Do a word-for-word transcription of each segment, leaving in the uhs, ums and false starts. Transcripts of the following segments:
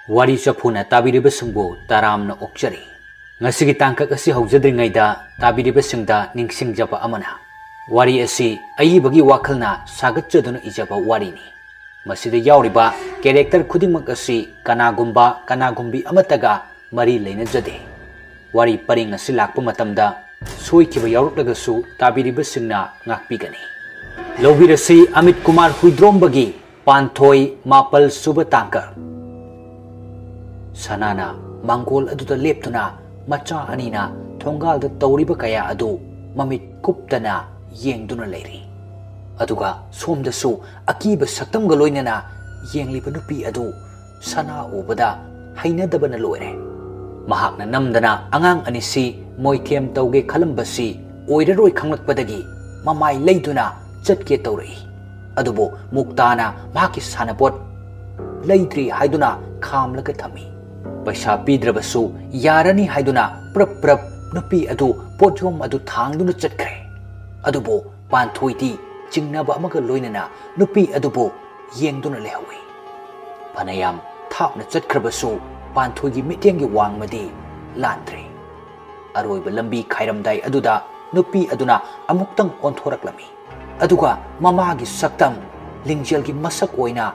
ꯋꯥꯔꯤ ꯆꯐꯨꯅ ꯇꯥꯕꯤꯔꯤꯕꯁꯤꯡꯕꯨ ꯇꯔꯥꯝꯅ ꯑꯣꯛꯆꯔꯤ꯫ ꯉꯁꯤꯒꯤ ꯇꯥꯡꯀꯛ ꯑꯁꯤ ꯍꯧꯖꯗ꯭ꯔꯤꯉꯩꯗ ꯇꯥꯕꯤꯔꯤꯕꯁꯤꯡꯗ ꯅꯤꯡꯁꯤꯡꯖꯕ ꯑꯃꯅ, ꯋꯥꯔꯤ ꯑꯁꯤ ꯑꯏꯕꯒꯤ ꯋꯥꯈꯜꯅ ꯁꯥꯒꯠꯆꯗꯨꯅ ꯏꯖꯕ ꯋꯥꯔꯤꯅꯤ꯫ ꯃꯁꯤꯗ ꯌꯥꯎꯔꯤꯕ ꯀꯦꯔꯦꯛꯇꯔ ꯈꯨꯗꯤꯡꯃꯛ ꯑꯁꯤ ꯀꯅꯥꯒꯨꯝꯕ ꯀꯅꯥꯒꯨꯝꯕꯤ ꯑꯃꯠꯇꯒ ꯃꯔꯤ ꯂꯩꯅꯖꯗꯦ꯫ ꯋꯥꯔꯤ ꯄꯔꯤꯡ ꯑꯁꯤ ꯂꯥꯛꯄ ꯃꯇꯝꯗ ꯁꯣꯏꯈꯤꯕ ꯌꯥꯎꯔꯛꯂꯒꯁꯨ ꯇꯥꯕꯤꯔꯤꯕꯁꯤꯡꯅ ꯉꯥꯛꯄꯤꯒꯅꯤ꯫ ꯂꯧꯕꯤꯔꯁꯤ ꯑꯃꯤꯠ ꯀꯨꯃꯥꯔ ꯍꯨꯏꯗ꯭ꯔꯣꯝꯕꯒꯤ ꯄꯥꯟꯊꯣꯏ, ꯃꯥꯄꯜ ꯁꯨꯕ ꯇꯥꯡꯀꯛ꯫ ꯁꯅꯥꯅ ꯃꯥꯡꯒꯣꯜ ꯑꯗꯨꯗ ꯂꯦꯞꯇꯨꯅ ꯃꯆꯥ ꯑꯅꯤꯅ ꯊꯣꯡꯒꯥꯜꯗ ꯇꯧꯔꯤꯕ ꯀꯌꯥ ꯑꯗꯨ ꯃꯃꯤꯠ ꯀꯨꯞꯇꯅ ꯌꯦꯡꯗꯨꯅ ꯂꯩꯔꯤ꯫ ꯑꯗꯨꯒ ꯁꯣꯝꯗꯁꯨ ꯑꯀꯤꯕ ꯁꯛꯇꯝꯒ ꯂꯣꯏꯅꯅ ꯌꯦꯡꯂꯤꯕ ꯅꯨꯄꯤ ꯑꯗꯨ ꯁꯅꯥ ꯎꯕꯗ ꯍꯩꯅꯗꯕꯅ ꯂꯣꯏꯔꯦ꯫ ꯃꯍꯥꯛꯅ ꯅꯝꯗꯅ ꯑꯉꯥꯡ ꯑꯅꯤꯁꯤ ꯃꯣꯏꯊꯦꯝ ꯇꯧꯒꯦ ꯈꯜꯂꯝꯕꯁꯤ ꯑꯣꯏꯔꯔꯣꯏ ꯈꯪꯂꯛꯄꯗꯒꯤ ꯃꯃꯥꯏ ꯂꯩꯗꯨꯅ ꯆꯠꯀꯦ ꯇꯧꯔꯛꯏ꯫ ꯑꯗꯨꯕꯨ ꯃꯨꯛꯇꯥꯅ ꯃꯍꯥꯛꯀꯤ ꯁꯥꯟꯅꯄꯣꯠ ꯂꯩꯗ꯭ꯔꯤ ꯍꯥꯏꯗꯨꯅ ꯈꯥꯝꯂꯒ ꯊꯝꯃꯤ꯫ ꯄꯩꯁꯥ ꯄꯤꯗ꯭ꯔꯕꯁꯨ ꯌꯥꯔꯅꯤ ꯍꯥꯏꯗꯨꯅ ꯄ꯭ꯔꯞ ꯄ꯭ꯔꯞ ꯅꯨꯄꯤ ꯑꯗꯨ ꯄꯣꯠꯌꯣꯝ ꯑꯗꯨ ꯊꯥꯡꯗꯨꯅ ꯆꯠꯈ꯭ꯔꯦ꯫ ꯑꯗꯨꯕꯨ ꯄꯥꯟꯊꯣꯏꯗꯤ ꯆꯤꯡꯅꯕ ꯑꯃꯒ ꯂꯣꯏꯅꯅ ꯅꯨꯄꯤ ꯑꯗꯨꯕꯨ ꯌꯦꯡꯗꯨꯅ ꯂꯩꯍꯧꯏ꯫ ꯐꯅꯌꯥꯝ ꯊꯥꯞꯅ ꯆꯠꯈ꯭ꯔꯕꯁꯨ ꯄꯥꯟꯊꯣꯏꯒꯤ ꯃꯤꯠꯌꯦꯡꯒꯤ ꯋꯥꯡꯃꯗꯤ ꯂꯥꯟꯗ꯭ꯔꯦ꯫ ꯑꯔꯣꯏꯕ ꯂꯝꯕꯤ ꯈꯥꯏꯔꯝꯗꯥꯏ ꯑꯗꯨꯗ ꯅꯨꯄꯤ ꯑꯗꯨꯅ ꯑꯃꯨꯛꯇꯪ ꯑꯣꯟꯊꯣꯔꯛꯂꯝꯃꯤ꯫ ꯑꯗꯨꯒ ꯃꯃꯥꯒꯤ ꯁꯛꯇꯝ ꯂꯤꯡꯖꯦꯜꯒꯤ ꯃꯁꯛ ꯑꯣꯏꯅ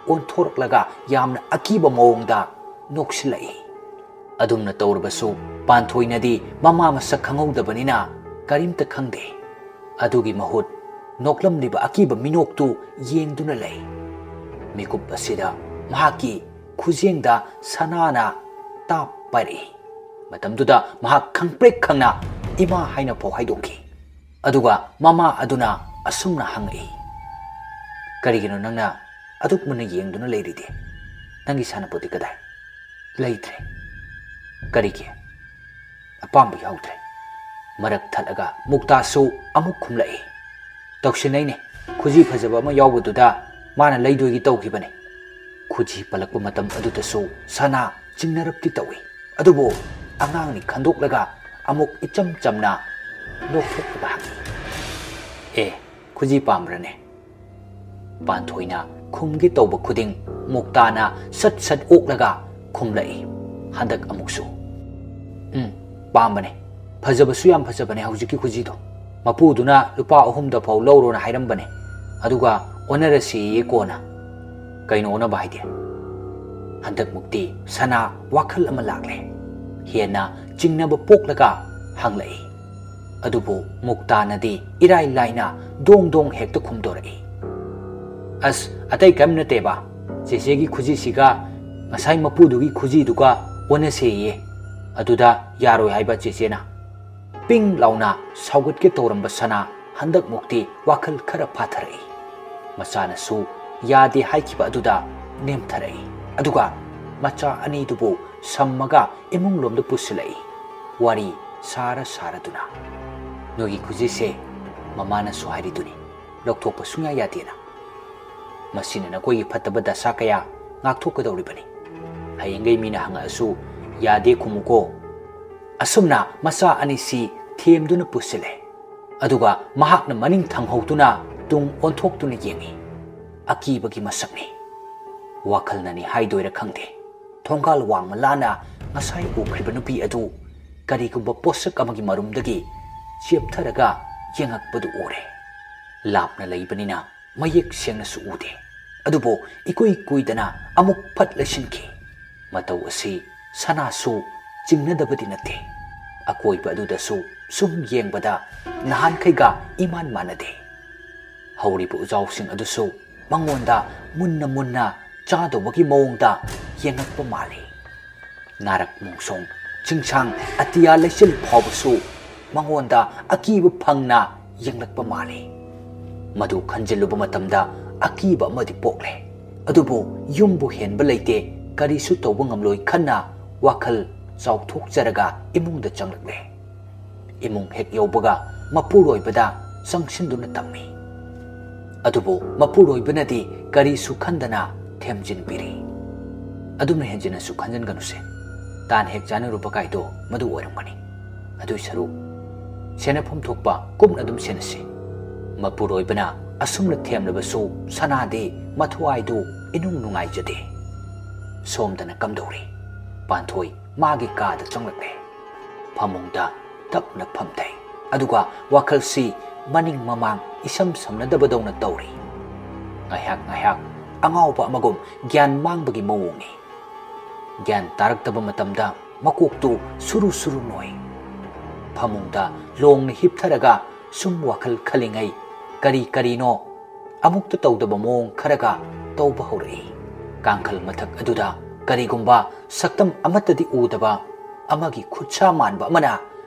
ꯑꯣꯟꯊꯣꯔꯛꯂꯒ ꯌꯥꯝꯅ ꯑꯀꯤꯕ ꯃꯑꯣꯡꯗ ꯅꯣꯛꯁꯤꯜꯂꯛꯏ꯫ ꯑꯗꯨꯝꯅ ꯇꯧꯔꯕꯁꯨ ꯄꯥꯟꯊꯣꯏꯅꯗꯤ ꯃꯃꯥ ꯃꯁꯛ ꯈꯪꯍꯧꯗꯕꯅꯤꯅ ꯀꯔꯤꯝꯇ ꯈꯪꯗꯦ꯫ ꯑꯗꯨꯒꯤ ꯃꯍꯨꯠ ꯅꯣꯛꯂꯝꯂꯤꯕ ꯑꯀꯤꯕ ꯃꯤꯅꯣꯛꯇꯨ ꯌꯦꯡꯗꯨꯅ ꯂꯩ꯫ ꯃꯤꯀꯨꯞ ꯑꯁꯤꯗ ꯃꯍꯥꯛꯀꯤ ꯈꯨꯖꯦꯡꯗ ꯁꯅꯥꯅ ꯇꯥꯞ ꯄꯥꯏꯔꯛꯏ꯫ ꯃꯇꯝꯗꯨꯗ ꯃꯍꯥꯛ ꯈꯪꯄ꯭ꯔꯦꯛ ꯈꯪꯅ "ꯏꯃꯥ" ꯍꯥꯏꯅ ꯐꯥꯎ ꯍꯥꯏꯗꯣꯛꯈꯤ꯫ ꯑꯗꯨꯒ ꯃꯃꯥ ꯑꯗꯨꯅ ꯑꯁꯨꯝꯅ ꯍꯪꯉꯛꯏ, "ꯀꯔꯤꯒꯤꯅꯣ ꯅꯪꯅ ꯑꯗꯨꯛ ꯃꯨꯟꯅ ꯌꯦꯡꯗꯨꯅ ꯂꯩꯔꯤꯗꯤ? ꯅꯪꯒꯤ ꯁꯥꯟꯅꯄꯣꯠꯇꯤ ꯀꯗꯥꯏ?" "ꯂꯩꯇ꯭ꯔꯦ꯫" "ꯀꯔꯤꯒꯤ?" "ꯑꯄꯥꯝꯕ ꯌꯥꯎꯗ꯭ꯔꯦ꯫" ꯃꯔꯛ ꯊꯠꯂꯒ ꯃꯨꯛꯇꯥꯁꯨ ꯑꯃꯨꯛ ꯈꯨꯝꯂꯛꯏ, "ꯇꯧꯁꯤꯟꯅꯩꯅꯦ, ꯈꯨꯖꯤ ꯐꯖꯕ ꯑꯃ ꯌꯥꯎꯕꯗꯨꯗ ꯃꯥꯅ ꯂꯩꯗꯣꯏꯒꯤ ꯇꯧꯈꯤꯕꯅꯦ꯫" ꯈꯨꯖꯤ ꯄꯜꯂꯛꯄ ꯃꯇꯝ ꯑꯗꯨꯗꯁꯨ ꯁꯅꯥ ꯆꯤꯡꯅꯔꯞꯇꯤ ꯇꯧꯏ꯫ ꯑꯗꯨꯕꯨ ꯑꯉꯥꯡꯅꯤ ꯈꯟꯗꯣꯛꯂꯒ ꯑꯃꯨꯛ ꯏꯆꯝ ꯆꯝꯅ ꯅꯣꯛꯊꯣꯛꯂꯒ ꯍꯪꯉꯤ, "ꯑꯦ, ꯈꯨꯖꯤ ꯄꯥꯝꯕ꯭ꯔꯅꯦ?" ꯄꯥꯟꯊꯣꯏꯅ ꯈꯨꯝꯒꯦ ꯇꯧꯕ ꯈꯨꯗꯤꯡ ꯃꯨꯛꯇꯥꯅ ꯁꯠ ꯁꯠ ꯑꯣꯛꯂꯒ ꯈꯨꯝꯂꯛꯏ꯫ ꯍꯟꯗꯛ ꯑꯃꯨꯛꯁꯨ, "ꯎꯝ, ꯄꯥꯝꯕꯅꯦ꯫ ꯐꯖꯕꯁꯨ ꯌꯥꯝ ꯐꯖꯕꯅꯦ ꯍꯧꯖꯤꯛꯀꯤ ꯈꯨꯖꯤꯗꯣ꯫ ꯃꯄꯨꯗꯨꯅ ꯂꯨꯄꯥ ꯑꯍꯨꯝꯗ ꯐꯥꯎ ꯂꯧꯔꯣꯅ ꯍꯥꯏꯔꯝꯕꯅꯦ꯫ ꯑꯗꯨꯒ ꯑꯣꯟꯅꯔꯁꯤꯌꯦ ꯀꯣꯟꯅ꯫" "ꯀꯩꯅꯣ ꯑꯣꯟꯅꯕ ꯍꯥꯏꯗꯤ?" ꯍꯟꯗꯛꯃꯨꯛꯇꯤ ꯁꯅꯥ ꯋꯥꯈꯜ ꯑꯃ ꯂꯥꯛꯂꯦ꯫ ꯍꯦꯟꯅ ꯆꯤꯡꯅꯕ ꯄꯣꯛꯂꯒ ꯍꯪꯂꯛꯏ꯫ ꯑꯗꯨꯕꯨ ꯃꯨꯛꯇꯥꯅꯗꯤ ꯏꯔꯥꯏ ꯂꯥꯏꯅ ꯗꯣꯡ ꯗꯣꯡ ꯍꯦꯛꯇ ꯈꯨꯝꯗꯣꯔꯛꯏ꯫ "ꯑꯁ, ꯑꯇꯩ ꯀꯔꯤꯝ ꯅꯠꯇꯦꯕ꯫ ꯆꯦꯆꯦꯒꯤ ꯈꯨꯖꯤꯁꯤꯒ ꯉꯁꯥꯏ ꯃꯄꯨꯗꯨꯒꯤ ꯈꯨꯖꯤꯗꯨꯒ ꯑꯣꯟꯅꯁꯦꯌꯦ꯫ ꯑꯗꯨꯗ ꯌꯥꯔꯣꯏ ꯍꯥꯏꯕ ꯆꯦꯆꯦꯅ꯫" ꯄꯤꯡ ꯂꯥꯎꯅ ꯁꯥꯎꯒꯠꯀꯦ ꯇꯧꯔꯝꯕ ꯁꯅꯥ ꯍꯟꯗꯛꯃꯨꯛꯇꯤ ꯋꯥꯈꯜ ꯈꯔ ꯐꯥꯊꯔꯛꯏ꯫ ꯃꯆꯥꯅꯁꯨ ꯌꯥꯗꯦ ꯍꯥꯏꯈꯤꯕ ꯑꯗꯨꯗ ꯅꯦꯝꯊꯔꯛꯏ꯫ ꯑꯗꯨꯒ ꯃꯆꯥ ꯑꯅꯤꯗꯨꯕꯨ ꯁꯝꯃꯒ ꯏꯃꯨꯡꯂꯣꯝꯗ ꯄꯨꯁꯤꯜꯂꯛꯏ꯫ ꯋꯥꯔꯤ ꯁꯥꯔ ꯁꯥꯔꯗꯨꯅ, "ꯅꯣꯏꯒꯤ ꯈꯨꯖꯤꯁꯦ ꯃꯃꯥꯅꯁꯨ ꯍꯥꯏꯔꯤꯗꯨꯅꯤ, ꯂꯧꯊꯣꯛꯄ ꯁꯨꯡꯌꯥ ꯌꯥꯗꯦꯅ꯫ ꯃꯁꯤꯅ ꯅꯈꯣꯏꯒꯤ ꯐꯠꯇꯕ ꯗꯁꯥ ꯀꯌꯥ ꯉꯥꯛꯊꯣꯛꯀꯗꯧꯔꯤꯕꯅꯤ꯫ ꯍꯌꯦꯡꯒꯩ ꯃꯤꯅ ꯍꯪꯉꯛꯑꯁꯨ ꯌꯥꯗꯦ ꯈꯨꯝꯃꯨꯀꯣ꯫" ꯑꯁꯨꯝꯅ ꯃꯆꯥ ꯑꯅꯤꯁꯤ ꯊꯦꯝꯗꯨꯅ ꯄꯨꯁꯤꯜꯂꯦ꯫ ꯑꯗꯨꯒ ꯃꯍꯥꯛꯅ ꯃꯅꯤꯡ ꯊꯪꯍꯧꯗꯨꯅ ꯇꯨꯡ ꯑꯣꯟꯊꯣꯛꯇꯨꯅ ꯌꯦꯡꯏ꯫ ꯑꯀꯤꯕꯒꯤ ꯃꯁꯛꯅꯤ꯫ ꯋꯥꯈꯜꯅꯅꯤ ꯍꯥꯏꯗꯣꯏꯔꯥ ꯈꯪꯗꯦ, ꯊꯣꯡꯒꯥꯜ ꯋꯥꯡꯃ ꯂꯥꯟꯅ ꯉꯁꯥꯏ ꯎꯈ꯭ꯔꯤꯕ ꯅꯨꯄꯤ ꯑꯗꯨ ꯀꯔꯤꯒꯨꯝꯕ ꯄꯣꯠꯁꯛ ꯑꯃꯒꯤ ꯃꯔꯨꯝꯗꯒꯤ ꯆꯦꯞꯊꯔꯒ ꯌꯦꯡꯉꯛꯄꯗꯨ ꯎꯔꯦ꯫ ꯂꯥꯞꯅ ꯂꯩꯕꯅꯤꯅ ꯃꯌꯦꯛ ꯁꯦꯡꯅꯁꯨ ꯎꯗꯦ꯫ ꯑꯗꯨꯕꯨ ꯏꯀꯨꯏ ꯀꯨꯏꯗꯅ ꯑꯃꯨꯛ ꯐꯠ ꯂꯩꯁꯤꯟꯈꯤ꯫ ꯃꯇꯧ ꯑꯁꯤ ꯁꯅꯥꯁꯨ ꯆꯤꯡꯅꯗꯕꯗꯤ ꯅꯠꯇꯦ꯫ ꯑꯀꯣꯏꯕ ꯑꯗꯨꯗꯁꯨ ꯁꯨꯝ ꯌꯦꯡꯕꯗ ꯅꯍꯥꯟꯈꯩꯒ ꯏꯃꯥꯟ ꯃꯥꯟꯅꯗꯦ꯫ ꯍꯧꯔꯤꯕ ꯎꯖꯥꯎꯁꯤꯡ ꯑꯗꯨꯁꯨ ꯃꯉꯣꯟꯗ ꯃꯨꯟꯅ ꯃꯨꯟꯅ ꯆꯥꯗꯧꯕꯒꯤ ꯃꯑꯣꯡꯗ ꯌꯦꯡꯉꯛꯄ ꯃꯥꯜꯂꯤ꯫ ꯅꯥꯔꯛ ꯃꯣꯡꯁꯣꯡ, ꯆꯤꯡꯁꯥꯡ ꯑꯇꯤꯌꯥ ꯂꯩꯆꯤꯜ ꯐꯥꯎꯕꯁꯨ ꯃꯉꯣꯟꯗ ꯑꯀꯤꯕ ꯐꯪꯅ ꯌꯦꯡꯂꯛꯄ ꯃꯥꯜꯂꯤ꯫ ꯃꯗꯨ ꯈꯟꯖꯤꯜꯂꯨꯕ ꯃꯇꯝꯗ ꯑꯀꯤꯕ ꯑꯃꯗꯤ ꯄꯣꯛꯂꯦ꯫ ꯑꯗꯨꯕꯨ ꯌꯨꯝꯕꯨ ꯍꯦꯟꯕ ꯂꯩꯇꯦ, ꯀꯔꯤꯁꯨ ꯇꯧꯕ ꯉꯝꯂꯣꯏ ꯈꯟꯅ ꯋꯥꯈꯜ ꯆꯥꯎꯊꯣꯛꯆꯔꯒ ꯏꯃꯨꯡꯗ ꯆꯪꯂꯛꯂꯦ꯫ ꯏꯃꯨꯡ ꯍꯦꯛ ꯌꯧꯕꯒ ꯃꯄꯨꯔꯣꯏꯕꯗ ꯆꯪꯁꯤꯟꯗꯨꯅ ꯇꯝꯃꯤ꯫ ꯑꯗꯨꯕꯨ ꯃꯄꯨꯔꯣꯏꯕꯅꯗꯤ ꯀꯔꯤꯁꯨ ꯈꯟꯗꯅ ꯊꯦꯝꯖꯤꯟꯕꯤꯔꯤ꯫ "ꯑꯗꯨꯝꯅ ꯍꯦꯟꯖꯤꯟꯅꯁꯨ ꯈꯟꯖꯤꯟꯒꯅꯨꯁꯦ꯫ ꯇꯥꯟ ꯍꯦꯛ ꯆꯥꯅꯔꯨꯕ ꯀꯥꯏꯗꯣ ꯃꯗꯨ ꯑꯣꯏꯔꯝꯒꯅꯤ꯫ ꯑꯗꯨꯏ ꯁꯔꯨꯛ ꯁꯦꯟꯅꯐꯝ ꯊꯣꯛꯄ ꯀꯨꯞꯅ ꯑꯗꯨꯝ ꯁꯦꯟꯅꯁꯤ꯫" ꯃꯄꯨꯔꯣꯏꯕꯅ ꯑꯁꯨꯝꯅ ꯊꯦꯝꯂꯕꯁꯨ ꯁꯅꯥꯗꯤ ꯃꯊ꯭ꯋꯥꯏꯗꯨ ꯏꯅꯨꯡ ꯅꯨꯡꯉꯥꯏꯖꯗꯦ꯫ ꯁꯣꯝꯗꯅ ꯀꯝꯗꯧꯔꯤ? ꯄꯥꯟꯊꯣꯏ ꯃꯥꯒꯤ ꯀꯥꯗ ꯆꯪꯂꯛꯂꯦ꯫ ꯐꯃꯨꯡꯗ ꯇꯞꯅ ꯐꯝꯊꯩ꯫ ꯑꯗꯨꯒ ꯋꯥꯈꯜꯁꯤ ꯃꯅꯤꯡ ꯃꯃꯥꯡ ꯏꯁꯝ ꯁꯝꯅꯗꯕꯗꯧꯅ ꯇꯧꯔꯤ꯫ ꯉꯥꯏꯍꯥꯛ ꯉꯥꯏꯍꯥꯛ ꯑꯉꯥꯎꯕ ꯑꯃꯒꯨꯝ ꯒ꯭ꯌꯥꯟ ꯃꯥꯡꯕꯒꯤ ꯃꯑꯣꯡꯅꯤ꯫ ꯒ꯭ꯌꯥꯟ ꯇꯥꯔꯛꯇꯕ ꯃꯇꯝꯗ ꯃꯀꯣꯛꯇꯨ ꯁꯨꯔꯨ ꯁꯨꯔꯨ ꯅꯣꯏ꯫ ꯐꯃꯨꯡꯗ ꯂꯣꯡꯅ ꯍꯤꯞꯊꯔꯒ ꯁꯨꯝ ꯋꯥꯈꯜ ꯈꯜꯂꯤꯉꯩ ꯀꯔꯤ ꯀꯔꯤꯅꯣ ꯑꯃꯨꯛꯇ ꯇꯧꯗꯕ ꯃꯑꯣꯡ ꯈꯔꯒ ꯇꯧꯕ ꯍꯧꯔꯛꯏ꯫ ꯀꯥꯡꯈꯜ ꯃꯊꯛ ꯑꯗꯨꯗ ꯀꯔꯤꯒꯨꯝꯕ ꯁꯛꯇꯝ ꯑꯃꯠꯇꯗꯤ ꯎꯗꯕ ꯑꯃꯒꯤ ꯈꯨꯠꯁꯥ ꯃꯥꯟꯕ ꯑꯃꯅ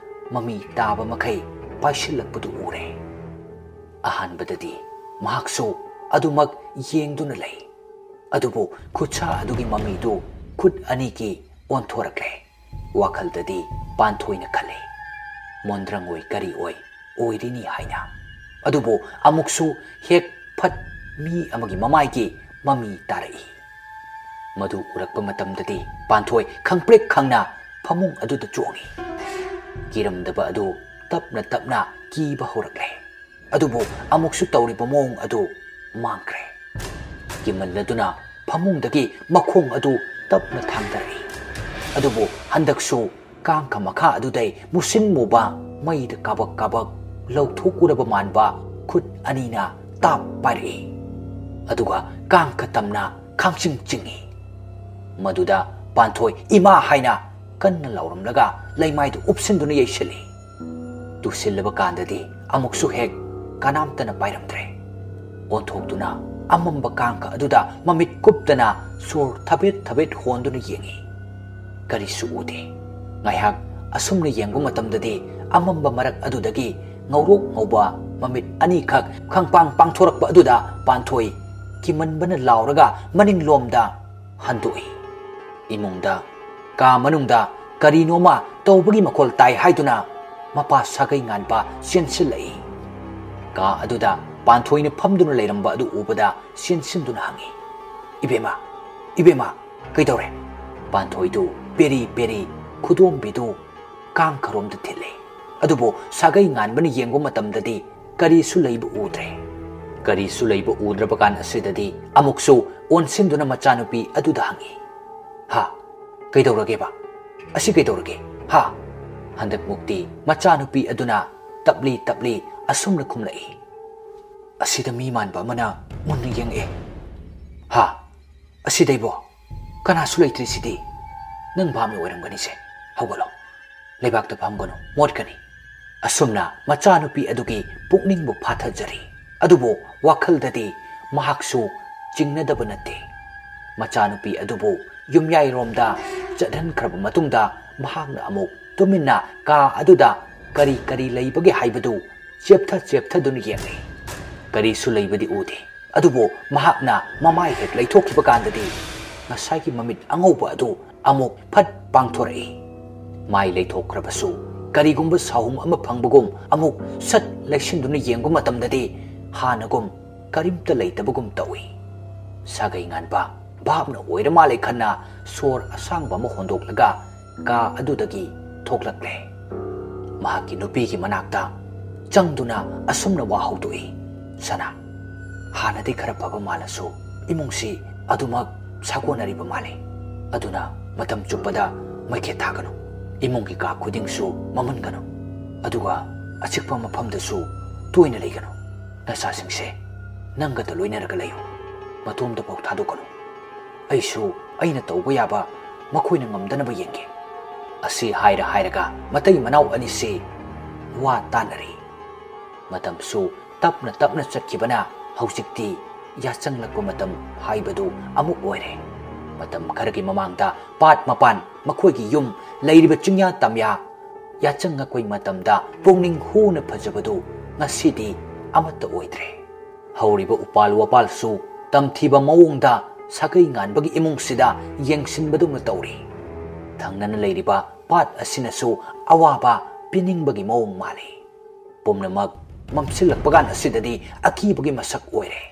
ꯃꯃꯤ ꯇꯥꯕ ꯃꯈꯩ ꯄꯥꯏꯁꯤꯜꯂꯛꯄꯗꯨ ꯎꯔꯦ꯫ ꯑꯍꯥꯟꯕꯗꯗꯤ ꯃꯍꯥꯛꯁꯨ ꯑꯗꯨꯃꯛ ꯌꯦꯡꯗꯨꯅ ꯂꯩ꯫ ꯑꯗꯨꯕꯨ ꯈꯨꯠꯁꯥ ꯑꯗꯨꯒꯤ ꯃꯃꯤꯗꯨ ꯈꯨꯠ ꯑꯅꯤꯒꯤ ꯑꯣꯟꯊꯣꯔꯛꯂꯦ꯫ ꯋꯥꯈꯜꯗꯗꯤ ꯄꯥꯟꯊꯣꯏꯅ ꯈꯜꯂꯤ, ꯃꯣꯟꯗ꯭ꯔꯪ ꯑꯣꯏ ꯀꯔꯤ ꯑꯣꯏ ꯑꯣꯏꯔꯤꯅꯤ ꯍꯥꯏꯅ꯫ ꯑꯗꯨꯕꯨ ꯑꯃꯨꯛꯁꯨ ꯍꯦꯛ ꯐꯠ ꯃꯤ ꯑꯃꯒꯤ ꯃꯃꯥꯏꯒꯤ ꯃꯃꯤ ꯇꯥꯔꯛꯏ꯫ ꯃꯗꯨ ꯎꯔꯛꯄ ꯃꯇꯝꯗꯗꯤ ꯄꯥꯟꯊꯣꯏ ꯈꯪꯄ꯭ꯔꯦꯛ ꯈꯪꯅ ꯐꯃꯨꯡ ꯑꯗꯨꯗ ꯆꯣꯡꯏ꯫ ꯀꯤꯔꯝꯗꯕ ꯑꯗꯨ ꯇꯞꯅ ꯇꯞꯅ ꯀꯤꯕ ꯍꯧꯔꯛꯂꯦ꯫ ꯑꯗꯨꯕꯨ ꯑꯃꯨꯛꯁꯨ ꯇꯧꯔꯤꯕ ꯃꯑꯣꯡ ꯑꯗꯨ ꯃꯥꯡꯈ꯭ꯔꯦ꯫ ꯀꯤꯃꯜꯂꯗꯨꯅ ꯐꯃꯨꯡꯗꯒꯤ ꯃꯈꯣꯡ ꯑꯗꯨ ꯇꯞꯅ ꯊꯥꯡꯊꯔꯛꯏ꯫ ꯑꯗꯨꯕꯨ ꯍꯟꯗꯛꯁꯨ ꯀꯥꯡꯈ ꯃꯈꯥ ꯑꯗꯨꯗꯩ ꯃꯨꯁꯤꯟ ꯃꯨꯕ ꯃꯩꯗ ꯀꯥꯕꯛ ꯀꯥꯕꯛ ꯂꯧꯊꯣꯛꯎꯔꯕ ꯃꯥꯟꯕ ꯈꯨꯠ ꯑꯅꯤꯅ ꯇꯥꯞ ꯄꯥꯏꯔꯛꯏ꯫ ꯑꯗꯨꯒ ꯀꯥꯡꯈ ꯇꯝꯅ ꯈꯥꯡꯆꯤꯡ ꯆꯤꯡꯏ꯫ ꯃꯗꯨꯗ ꯄꯥꯟꯊꯣꯏ ꯏꯃꯥ ꯍꯥꯏꯅ ꯀꯟꯅ ꯂꯥꯎꯔꯝꯂꯒ ꯂꯩꯃꯥꯏꯗꯨ ꯎꯞꯁꯤꯟꯗꯨꯅ ꯌꯩꯁꯤꯜꯂꯤ꯫ ꯇꯨꯁꯤꯜꯂꯕ ꯀꯥꯟꯗꯗꯤ ꯑꯃꯨꯛꯁꯨ ꯍꯦꯛ ꯀꯅꯥꯝꯇꯅ ꯄꯥꯏꯔꯝꯗ꯭ꯔꯦ꯫ ꯑꯣꯟꯊꯣꯛꯇꯨꯅ ꯑꯃꯝꯕ ꯀꯥꯡꯈ ꯑꯗꯨꯗ ꯃꯃꯤꯠ ꯀꯨꯞꯇꯅ ꯁꯣꯔ ꯊꯕꯦꯠ ꯊꯕꯦꯠ ꯍꯣꯟꯗꯨꯅ ꯌꯦꯡꯏ꯫ ꯀꯔꯤꯁꯨ ꯎꯗꯦ꯫ ꯉꯥꯏꯍꯥꯛ ꯑꯁꯨꯝꯅ ꯌꯦꯡꯕ ꯃꯇꯝꯗꯗꯤ ꯑꯃꯝꯕ ꯃꯔꯛ ꯑꯗꯨꯗꯒꯤ ꯉꯧꯔꯣꯛ ꯉꯧꯕ ꯃꯃꯤꯠ ꯑꯅꯤꯈꯛ ꯈꯪꯄꯥꯡ ꯄꯥꯡꯊꯣꯔꯛꯄ ꯑꯗꯨꯗ ꯄꯥꯟꯊꯣꯏ ꯀꯤꯃꯟꯕꯅ ꯂꯥꯎꯔꯒ ꯃꯅꯤꯡꯂꯣꯝꯗ ꯍꯟꯗꯣꯛꯏ꯫ ꯏꯃꯨꯡꯗ, ꯀꯥ ꯃꯅꯨꯡꯗ ꯀꯔꯤꯅꯣꯃ ꯇꯧꯕꯒꯤ ꯃꯈꯣꯜ ꯇꯥꯏ ꯍꯥꯏꯗꯨꯅ ꯃꯄꯥ ꯁꯥꯒꯩ ꯉꯥꯟꯕ ꯆꯦꯟꯁꯤꯜꯂꯛꯏ꯫ ꯀꯥ ꯑꯗꯨꯗ ꯄꯥꯟꯊꯣꯏꯅ ꯐꯝꯗꯨꯅ ꯂꯩꯔꯝꯕ ꯑꯗꯨ ꯎꯕꯗ ꯆꯦꯟꯁꯤꯟꯗꯨꯅ ꯍꯪꯏ, "ꯏꯕꯦꯝꯃ, ꯏꯕꯦꯝꯃ, ꯀꯩꯗꯧꯔꯦ?" ꯄꯥꯟꯊꯣꯏꯗꯨ ꯄꯦꯔꯤ ꯄꯦꯔꯤ ꯈꯨꯗꯣꯝꯕꯤꯗꯨ ꯀꯥꯡꯈꯔꯣꯝꯗ ꯊꯤꯜꯂꯤ꯫ ꯑꯗꯨꯕꯨ ꯁꯥꯒꯩ ꯉꯥꯟꯕꯅ ꯌꯦꯡꯕ ꯃꯇꯝꯗꯗꯤ ꯀꯔꯤꯁꯨ ꯂꯩꯕ ꯎꯗ꯭ꯔꯦ꯫ ꯀꯔꯤꯁꯨ ꯂꯩꯕ ꯎꯗ꯭ꯔꯕ ꯀꯥꯟ ꯑꯁꯤꯗꯗꯤ ꯑꯃꯨꯛꯁꯨ ꯑꯣꯟꯁꯤꯟꯗꯨꯅ ꯃꯆꯥꯅꯨꯄꯤ ꯑꯗꯨꯗ ꯍꯪꯏ, "ꯍꯥ? ꯀꯩꯗꯧꯔꯒꯦꯕ? ꯑꯁꯤ ꯀꯩꯗꯧꯔꯒꯦ? ꯍꯥ?" ꯍꯟꯗꯛꯃꯨꯛꯇꯤ ꯃꯆꯥꯅꯨꯄꯤ ꯑꯗꯨꯅ ꯇꯞꯂꯤ ꯇꯞꯂꯤ ꯑꯁꯨꯝꯅ ꯈꯨꯝꯂꯛꯏ, "ꯑꯁꯤꯗ ꯃꯤ ꯃꯥꯟꯕ ꯑꯃꯅ ꯃꯨꯟꯅ ꯌꯦꯡꯉꯛꯑꯦ꯫ ꯍꯥ? ꯑꯁꯤꯗꯩꯕꯣ? ꯀꯅꯥꯁꯨ ꯂꯩꯇ꯭ꯔꯤ ꯁꯤꯗꯤ꯫ ꯅꯪ ꯚꯥꯞꯅ ꯑꯣꯏꯔꯝꯒꯅꯤꯁꯦ꯫ ꯍꯧꯒꯠꯂꯣ꯫ ꯂꯩꯕꯥꯛꯇ ꯐꯝꯒꯅꯨ, ꯃꯣꯠꯀꯅꯤ꯫" ꯑꯁꯨꯝꯅ ꯃꯆꯥꯅꯨꯄꯤ ꯑꯗꯨꯒꯤ ꯄꯨꯛꯅꯤꯡꯕꯨ ꯐꯥꯊꯖꯔꯤ꯫ ꯑꯗꯨꯕꯨ ꯋꯥꯈꯜꯗꯗꯤ ꯃꯍꯥꯛꯁꯨ ꯆꯤꯡꯅꯗꯕ ꯅꯠꯇꯦ꯫ ꯃꯆꯥꯅꯨꯄꯤ ꯑꯗꯨꯕꯨ ꯌꯨꯝꯌꯥꯏꯔꯣꯝꯗ ꯆꯠꯍꯟꯈ꯭ꯔꯕ ꯃꯇꯨꯡꯗ ꯃꯍꯥꯛꯅ ꯑꯃꯨꯛ ꯇꯨꯃꯤꯟꯅ ꯀꯥ ꯑꯗꯨꯗ ꯀꯔꯤ ꯀꯔꯤ ꯂꯩꯕꯒꯦ ꯍꯥꯏꯕꯗꯨ ꯆꯦꯞꯊ ꯆꯦꯞꯊꯗꯨꯅ ꯌꯦꯡꯂꯤ꯫ ꯀꯔꯤꯁꯨ ꯂꯩꯕꯗꯤ ꯎꯗꯦ꯫ ꯑꯗꯨꯕꯨ ꯃꯍꯥꯛꯅ ꯃꯃꯥꯏ ꯍꯦꯛ ꯂꯩꯊꯣꯛꯈꯤꯕ ꯀꯥꯟꯗꯗꯤ ꯉꯁꯥꯏꯒꯤ ꯃꯃꯤꯠ ꯑꯉꯧꯕ ꯑꯗꯨ ꯑꯃꯨꯛ ꯐꯠ ꯄꯥꯡꯊꯣꯔꯛꯏ꯫ ꯃꯥꯏ ꯂꯩꯊꯣꯛꯈ꯭ꯔꯕꯁꯨ ꯀꯔꯤꯒꯨꯝꯕ ꯁꯥꯍꯨꯝ ꯑꯃ ꯐꯪꯕꯒꯨꯝ ꯑꯃꯨꯛ ꯁꯠ ꯂꯩꯁꯤꯟꯗꯨꯅ ꯌꯦꯡꯕ ꯃꯇꯝꯗꯗꯤ ꯍꯥꯟꯅꯒꯨꯝ ꯀꯔꯤꯝꯇ ꯂꯩꯇꯕꯒꯨꯝ ꯇꯧꯏ꯫ ꯁꯥꯒꯩ ꯉꯥꯟꯕ ꯚꯥꯞꯅ ꯑꯣꯏꯔ ꯃꯥꯜꯂꯦ ꯈꯟꯅ ꯁꯣꯔ ꯑꯁꯥꯡꯕ ꯑꯃ ꯍꯣꯟꯗꯣꯛꯂꯒ ꯀꯥ ꯑꯗꯨꯗꯒꯤ ꯊꯣꯛꯂꯛꯂꯦ꯫ ꯃꯍꯥꯛꯀꯤ ꯅꯨꯄꯤꯒꯤ ꯃꯅꯥꯛꯇ ꯆꯪꯗꯨꯅ ꯑꯁꯨꯝꯅ ꯋꯥ ꯍꯧꯗꯣꯛꯏ, "ꯁꯅꯥ, ꯍꯥꯟꯅꯗꯤ ꯈꯔ ꯐꯕ ꯃꯥꯜꯂꯁꯨ ꯏꯃꯨꯡꯁꯤ ꯑꯗꯨꯃꯛ ꯁꯥꯒꯣꯟꯅꯔꯤꯕ ꯃꯥꯜꯂꯤ꯫ ꯑꯗꯨꯅ ꯃꯇꯝ ꯆꯨꯞꯄꯗ ꯃꯩꯈꯦꯠ ꯊꯥꯒꯅꯨ꯫ ꯏꯃꯨꯡꯒꯤ ꯀꯥ ꯈꯨꯗꯤꯡꯁꯨ ꯃꯝꯍꯟꯒꯅꯨ꯫ ꯑꯗꯨꯒ ꯑꯆꯤꯛꯄ ꯃꯐꯝꯗꯁꯨ ꯇꯣꯏꯅ ꯂꯩꯒꯅꯨ꯫ ꯅꯆꯥꯁꯤꯡꯁꯦ ꯅꯪꯒꯇ ꯂꯣꯏꯅꯔꯒ ꯂꯩꯌꯨ꯫ ꯃꯇꯣꯝꯗꯐꯥꯎ ꯊꯥꯗꯣꯛꯀꯅꯨ꯫ ꯑꯩꯁꯨ ꯑꯩꯅ ꯇꯧꯕ ꯌꯥꯕ ꯃꯈꯣꯏꯅ ꯉꯝꯗꯅꯕ ꯌꯦꯡꯒꯦ꯫" ꯑꯁꯤ ꯍꯥꯏꯔ ꯍꯥꯏꯔꯒ ꯃꯇꯩ ꯃꯅꯥꯎ ꯑꯅꯤꯁꯤ ꯋꯥ ꯇꯥꯅꯔꯤ꯫ ꯃꯇꯝꯁꯨ ꯇꯞꯅ ꯇꯞꯅ ꯆꯠꯈꯤꯕꯅ ꯍꯧꯖꯤꯛꯇꯤ ꯌꯥꯆꯪꯂꯛꯄ ꯃꯇꯝ ꯍꯥꯏꯕꯗꯨ ꯑꯃꯨꯛ ꯑꯣꯏꯔꯦ꯫ ꯃꯇꯝ ꯈꯔꯒꯤ ꯃꯃꯥꯡꯗ ꯄꯥꯠ ꯃꯄꯥꯟ ꯃꯈꯣꯏꯒꯤ ꯌꯨꯝ ꯂꯩꯔꯤꯕ ꯆꯤꯡꯌꯥ ꯇꯝꯌꯥ ꯌꯥꯆꯪꯉꯛꯄꯒꯤ ꯃꯇꯝꯗ ꯄꯨꯛꯅꯤꯡ ꯍꯨꯅ ꯐꯖꯕꯗꯨ ꯉꯁꯤꯗꯤ ꯑꯃꯠꯇ ꯑꯣꯏꯗ꯭ꯔꯦ꯫ ꯍꯧꯔꯤꯕ ꯎꯄꯥꯜ ꯋꯥꯄꯥꯜꯁꯨ ꯇꯝꯊꯤꯕ ꯃꯑꯣꯡꯗ ꯁꯥꯒꯩ ꯉꯥꯟꯕꯒꯤ ꯏꯃꯨꯡꯁꯤꯗ ꯌꯦꯡꯁꯤꯟꯕꯗꯧꯅ ꯇꯧꯔꯤ꯫ ꯊꯪꯅꯅ ꯂꯩꯔꯤꯕ ꯄꯥꯠ ꯑꯁꯤꯅꯁꯨ ꯑꯋꯥꯕ ꯄꯤꯅꯤꯡꯕꯒꯤ ꯃꯑꯣꯡ ꯃꯥꯜꯂꯤ꯫ ꯄꯨꯝꯅꯃꯛ ꯃꯝꯁꯤꯜꯂꯛꯄ ꯀꯥꯟ ꯑꯁꯤꯗꯗꯤ ꯑꯀꯤꯕꯒꯤ ꯃꯁꯛ ꯑꯣꯏꯔꯦ꯫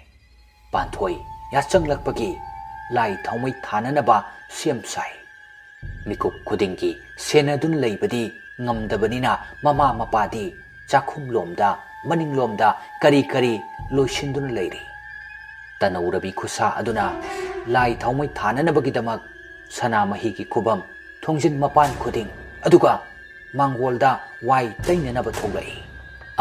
ꯄꯥꯟꯊꯣꯏ ꯌꯥꯆꯪꯂꯛꯄꯒꯤ ꯂꯥꯏ ꯊꯥꯎꯃꯩ ꯊꯥꯅꯅꯕ ꯁꯦꯝ ꯁꯥꯏ꯫ ꯃꯤꯀꯨꯞ ꯈꯨꯗꯤꯡꯒꯤ ꯁꯦꯟꯅꯗꯨꯅ ꯂꯩꯕꯗꯤ ꯉꯝꯗꯕꯅꯤꯅ ꯃꯃꯥ ꯃꯄꯥꯗꯤ ꯆꯥꯛꯈꯨꯝꯂꯣꯝꯗ ꯃꯅꯤꯡꯂꯣꯝꯗ ꯀꯔꯤ ꯀꯔꯤ ꯂꯣꯏꯁꯤꯟꯗꯨꯅ ꯂꯩꯔꯤ꯫ ꯇꯅꯧꯔꯕꯤ ꯈꯨꯠꯁꯥ ꯑꯗꯨꯅ ꯂꯥꯏ ꯊꯥꯎꯃꯩ ꯊꯥꯅꯅꯕꯒꯤꯗꯃꯛ ꯁꯅꯥꯃꯍꯤꯒꯤ ꯈꯨꯕꯝ ꯊꯣꯡꯖꯤꯟ ꯃꯄꯥꯟ ꯈꯨꯗꯤꯡ, ꯑꯗꯨꯒ ꯃꯥꯡꯒꯣꯜꯗ ꯋꯥꯏ ꯇꯩꯅꯅꯕ ꯊꯣꯛꯂꯛꯏ꯫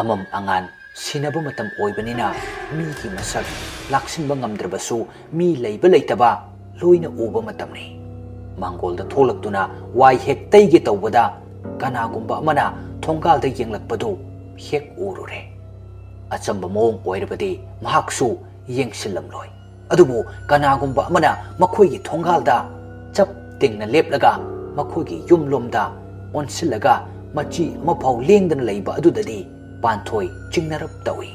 ꯑꯃꯝ ꯑꯉꯥꯟ ꯁꯤꯟꯅꯕ ꯃꯇꯝ ꯑꯣꯏꯕꯅꯤꯅ ꯃꯤꯒꯤ ꯃꯁꯛ ꯂꯥꯛꯁꯤꯟꯕ ꯉꯝꯗ꯭ꯔꯕꯁꯨ ꯃꯤ ꯂꯩꯕ ꯂꯩꯇꯕ ꯂꯣꯏꯅ ꯎꯕ ꯃꯇꯝꯅꯤ꯫ ꯃꯥꯡꯒꯣꯜꯗ ꯊꯣꯛꯂꯛꯇꯨꯅ ꯋꯥꯏ ꯍꯦꯛ ꯇꯩꯒꯦ ꯇꯧꯕꯗ ꯀꯅꯥꯒꯨꯝꯕ ꯑꯃꯅ ꯊꯣꯡꯒꯥꯜꯗ ꯌꯦꯡꯂꯛꯄꯗꯨ ꯍꯦꯛ ꯎꯔꯨꯔꯦ꯫ ꯑꯆꯝꯕ ꯃꯑꯣꯡ ꯑꯣꯏꯔꯕꯗꯤ ꯃꯍꯥꯛꯁꯨ ꯌꯦꯡꯁꯤꯜꯂꯝꯂꯣꯏ꯫ ꯑꯗꯨꯕꯨ ꯀꯅꯥꯒꯨꯝꯕ ꯑꯃꯅ ꯃꯈꯣꯏꯒꯤ ꯊꯣꯡꯒꯥꯜꯗ ꯆꯞ ꯇꯤꯡꯅ ꯂꯦꯞꯂꯒ ꯃꯈꯣꯏꯒꯤ ꯌꯨꯝꯂꯣꯝꯗ ꯑꯣꯟꯁꯤꯜꯂꯒ ꯃꯆꯤ ꯑꯃꯐꯥꯎ ꯂꯦꯡꯗꯅ ꯂꯩꯕ ꯑꯗꯨꯗꯗꯤ ꯄꯥꯟꯊꯣꯏ ꯆꯤꯡꯅꯔꯞ ꯇꯧꯏ꯫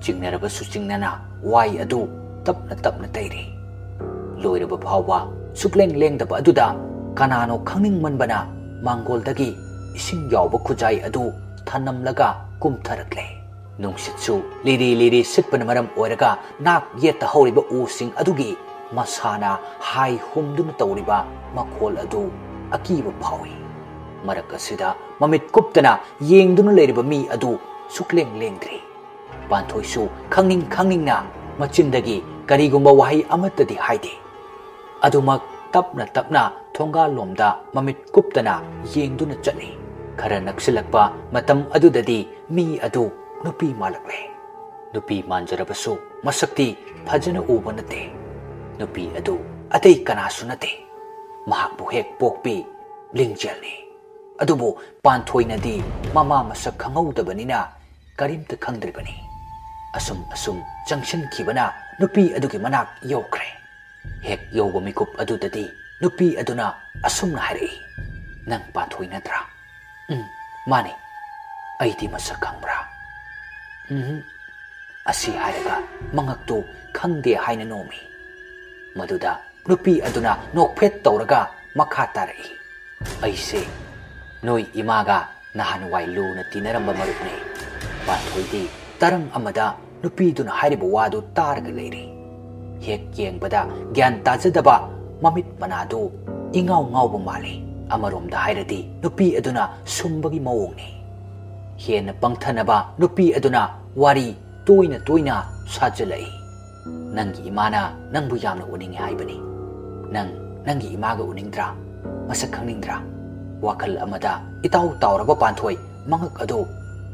ꯆꯤꯡꯅꯔꯕꯁꯨ ꯆꯤꯡꯅꯅ ꯋꯥꯏ ꯑꯗꯨ ꯇꯞꯅ ꯇꯞꯅ ꯇꯩꯔꯤ꯫ ꯂꯣꯏꯔꯕ ꯐꯥꯎꯕ ꯁꯨꯛꯂꯦꯡ ꯂꯦꯡꯗꯕ ꯑꯗꯨꯗ ꯀꯅꯥꯅꯣ ꯈꯪꯅꯤꯡꯃꯟꯕꯅ ꯃꯥꯡꯒꯣꯜꯗꯒꯤ ꯏꯁꯤꯡ ꯌꯥꯎꯕ ꯈꯨꯖꯥꯏ ꯑꯗꯨ ꯊꯅꯝꯂꯒ ꯀꯨꯝꯊꯔꯛꯂꯦ꯫ ꯅꯨꯡꯁꯤꯠꯁꯨ ꯂꯤꯔꯤ ꯂꯤꯔꯤ ꯁꯤꯠꯄꯅ ꯃꯔꯝ ꯑꯣꯏꯔꯒ ꯅꯥꯛ ꯌꯦꯠꯇ ꯍꯧꯔꯤꯕ ꯎꯁꯤꯡ ꯑꯗꯨꯒꯤ ꯃꯁꯥꯅ ꯍꯥꯏ ꯍꯨꯝꯗꯨꯅ ꯇꯧꯔꯤꯕ ꯃꯈꯣꯜ ꯑꯗꯨ ꯑꯀꯤꯕ ꯐꯥꯎꯏ꯫ ꯃꯔꯛ ꯑꯁꯤꯗ ꯃꯃꯤꯠ ꯀꯨꯞꯇꯅ ꯌꯦꯡꯗꯨꯅ ꯂꯩꯔꯤꯕ ꯃꯤ ꯑꯗꯨ ꯁꯨꯛꯂꯦꯡ ꯂꯦꯡꯗ꯭ꯔꯤ꯫ ꯄꯥꯟꯊꯣꯏꯁꯨ ꯈꯪꯅꯤꯡ ꯈꯪꯅꯤꯡꯅ ꯃꯆꯤꯟꯗꯒꯤ ꯀꯔꯤꯒꯨꯝꯕ ꯋꯥꯍꯩ ꯑꯃꯠꯇꯗꯤ ꯍꯥꯏꯗꯦ꯫ ꯑꯗꯨꯃꯛ ꯇꯞꯅ ꯇꯞꯅ ꯊꯣꯡꯒꯥꯜꯂꯣꯝꯗ ꯃꯃꯤꯠ ꯀꯨꯞꯇꯅ ꯌꯦꯡꯗꯨꯅ ꯆꯠꯂꯤ꯫ ꯈꯔ ꯅꯛꯁꯤꯜꯂꯛꯄ ꯃꯇꯝ ꯑꯗꯨꯗꯗꯤ ꯃꯤ ꯑꯗꯨ ꯅꯨꯄꯤ ꯃꯥꯜꯂꯛꯂꯦ꯫ ꯅꯨꯄꯤ ꯃꯥꯟꯖꯔꯕꯁꯨ ꯃꯁꯛꯇꯤ ꯐꯖꯅ ꯎꯕ ꯅꯠꯇꯦ꯫ ꯅꯨꯄꯤ ꯑꯗꯨ ꯑꯇꯩ ꯀꯅꯥꯁꯨ ꯅꯠꯇꯦ꯫ ꯃꯍꯥꯛꯄꯨ ꯍꯦꯛ ꯄꯣꯛꯄꯤ ꯂꯤꯡꯖꯦꯜꯅꯤ꯫ ꯑꯗꯨꯕꯨ ꯄꯥꯟꯊꯣꯏꯅꯗꯤ ꯃꯃꯥ ꯃꯁꯛ ꯈꯪꯍꯧꯗꯕꯅꯤꯅ ꯀꯔꯤꯝꯇ ꯈꯪꯗ꯭ꯔꯤꯕꯅꯤ꯫ ꯑꯁꯨꯝ ꯑꯁꯨꯝ ꯆꯪꯁꯤꯟꯈꯤꯕꯅ ꯅꯨꯄꯤ ꯑꯗꯨꯒꯤ ꯃꯅꯥꯛ ꯌꯧꯈ꯭ꯔꯦ꯫ ꯍꯦꯛ ꯌꯧꯕ ꯃꯤꯀꯨꯞ ꯑꯗꯨꯗꯗꯤ ꯅꯨꯄꯤ ꯑꯗꯨꯅ ꯑꯁꯨꯝꯅ ꯍꯥꯏꯔꯛꯏ, "ꯅꯪ ꯄꯥꯟꯊꯣꯏ ꯅꯠꯇ꯭ꯔꯥ?" "ꯎꯝ, ꯃꯥꯅꯤ꯫ ꯑꯩꯗꯤ ꯃꯁꯛ ꯈꯪꯕ꯭ꯔꯥ?" "ꯎꯝ" ꯑꯁꯤ ꯍꯥꯏꯔꯒ ꯃꯉꯛꯇꯨ ꯈꯪꯗꯦ ꯍꯥꯏꯅ ꯅꯣꯝꯃꯤ꯫ ꯃꯗꯨꯗ ꯅꯨꯄꯤ ꯑꯗꯨꯅ ꯅꯣꯛꯐꯦꯠ ꯇꯧꯔꯒ ꯃꯈꯥ ꯇꯥꯔꯛꯏ, "ꯑꯩꯁꯦ ꯅꯣꯏ ꯏꯃꯥꯒ ꯅꯍꯥꯟꯋꯥꯏ ꯂꯨꯅ ꯇꯤꯟꯅꯔꯝꯕ ꯃꯔꯨꯞꯅꯤ꯫" ꯄꯥꯟꯊꯣꯏꯗꯤ ꯇꯔꯪ ꯑꯃꯗ ꯅꯨꯄꯤꯗꯨꯅ ꯍꯥꯏꯔꯤꯕ ꯋꯥꯗꯨ ꯇꯥꯔꯒ ꯂꯩꯔꯤ꯫ ꯍꯦꯛ ꯌꯦꯡꯕꯗ ꯒ꯭ꯌꯥꯟ ꯇꯥꯖꯗꯕ ꯃꯃꯤꯠ ꯃꯅꯥꯗꯨ ꯏꯉꯥꯎ ꯉꯥꯎꯕ ꯃꯥꯜꯂꯤ꯫ ꯑꯃꯔꯣꯝꯗ ꯍꯥꯏꯔꯗꯤ ꯅꯨꯄꯤ ꯑꯗꯨꯅ ꯁꯨꯝꯕꯒꯤ ꯃꯑꯣꯡꯅꯤ꯫ ꯍꯦꯟꯅ ꯄꯪꯊꯅꯕ ꯅꯨꯄꯤ ꯑꯗꯨꯅ ꯋꯥꯔꯤ ꯇꯣꯏꯅ ꯇꯣꯏꯅ ꯁꯥꯖꯤꯜꯂꯛꯏ꯫ "ꯅꯪꯒꯤ ꯏꯃꯥꯅ ꯅꯪꯕꯨ ꯌꯥꯝꯅ ꯎꯅꯤꯡꯉꯤ ꯍꯥꯏꯕꯅꯤ꯫ ꯅꯪ ꯅꯪꯒꯤ ꯏꯃꯥꯒ ꯎꯅꯤꯡꯗ꯭ꯔꯥ? ꯃꯁꯛ ꯈꯪꯅꯤꯡꯗ꯭ꯔꯥ?" ꯋꯥꯈꯜ ꯑꯃꯗ ꯏꯇꯥꯎ ꯇꯥꯎꯔꯕ ꯄꯥꯟꯊꯣꯏ ꯃꯉꯛ ꯑꯗꯨ,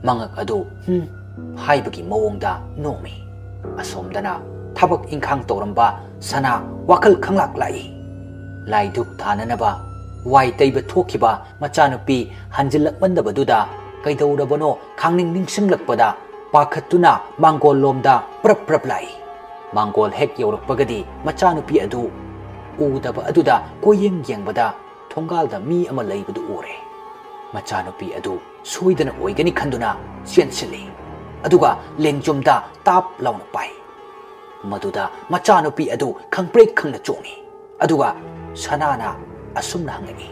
ꯃꯉꯛ ꯑꯗꯨ "ꯍꯨꯝ" ꯍꯥꯏꯕꯒꯤ ꯃꯑꯣꯡꯗ ꯅꯣꯝꯃꯤ꯫ ꯑꯁꯣꯝꯗꯅ ꯊꯕꯛ ꯏꯪꯈꯥꯡ ꯇꯧꯔꯝꯕ ꯁꯅꯥ ꯋꯥꯈꯜ ꯈꯪꯂꯥꯛ ꯂꯥꯛꯏ꯫ ꯂꯥꯏꯗꯨꯛ ꯊꯥꯅꯅꯕ ꯋꯥꯏ ꯇꯩꯕ ꯊꯣꯛꯈꯤꯕ ꯃꯆꯥꯅꯨꯄꯤ ꯍꯟꯖꯤꯜꯂꯛꯃꯟꯗꯕꯗꯨꯗ ꯀꯩꯗꯧꯔꯕꯅꯣ ꯈꯪꯅꯤꯡ ꯅꯤꯡꯁꯤꯡꯂꯛꯄꯗ ꯄꯥꯈꯠꯇꯨꯅ ꯃꯥꯡꯒꯣꯜ ꯂꯣꯝꯗ ꯄ꯭ꯔꯞ ꯄ꯭ꯔꯞ ꯂꯥꯛꯏ꯫ ꯃꯥꯡꯒꯣꯜ ꯍꯦꯛ ꯌꯧꯔꯛꯄꯒꯗꯤ ꯃꯆꯥꯅꯨꯄꯤ ꯑꯗꯨ ꯎꯗꯕ ꯑꯗꯨꯗ ꯀꯣꯏꯌꯦꯡ ꯌꯦꯡꯕꯗ ꯊꯣꯡꯒꯥꯜꯗ ꯃꯤ ꯑꯃ ꯂꯩꯕꯗꯨ ꯎꯔꯦ꯫ ꯃꯆꯥꯅꯨꯄꯤ ꯑꯗꯨ ꯁꯣꯏꯗꯅ ꯑꯣꯏꯒꯅꯤ ꯈꯟꯗꯨꯅ ꯆꯦꯟꯁꯤꯜꯂꯤ꯫ ꯑꯗꯨꯒ ꯂꯦꯡꯖꯨꯝꯗ ꯇꯥꯞ ꯂꯥꯎꯅ ꯄꯥꯏ꯫ ꯃꯗꯨꯗ ꯃꯆꯥꯅꯨꯄꯤ ꯑꯗꯨ ꯈꯪꯄ꯭ꯔꯦꯛ ꯈꯪꯅ ꯆꯣꯡꯏ꯫ ꯑꯗꯨꯒ ꯁꯅꯥꯅ ꯑꯁꯨꯝꯅ ꯍꯪꯉꯛꯏ,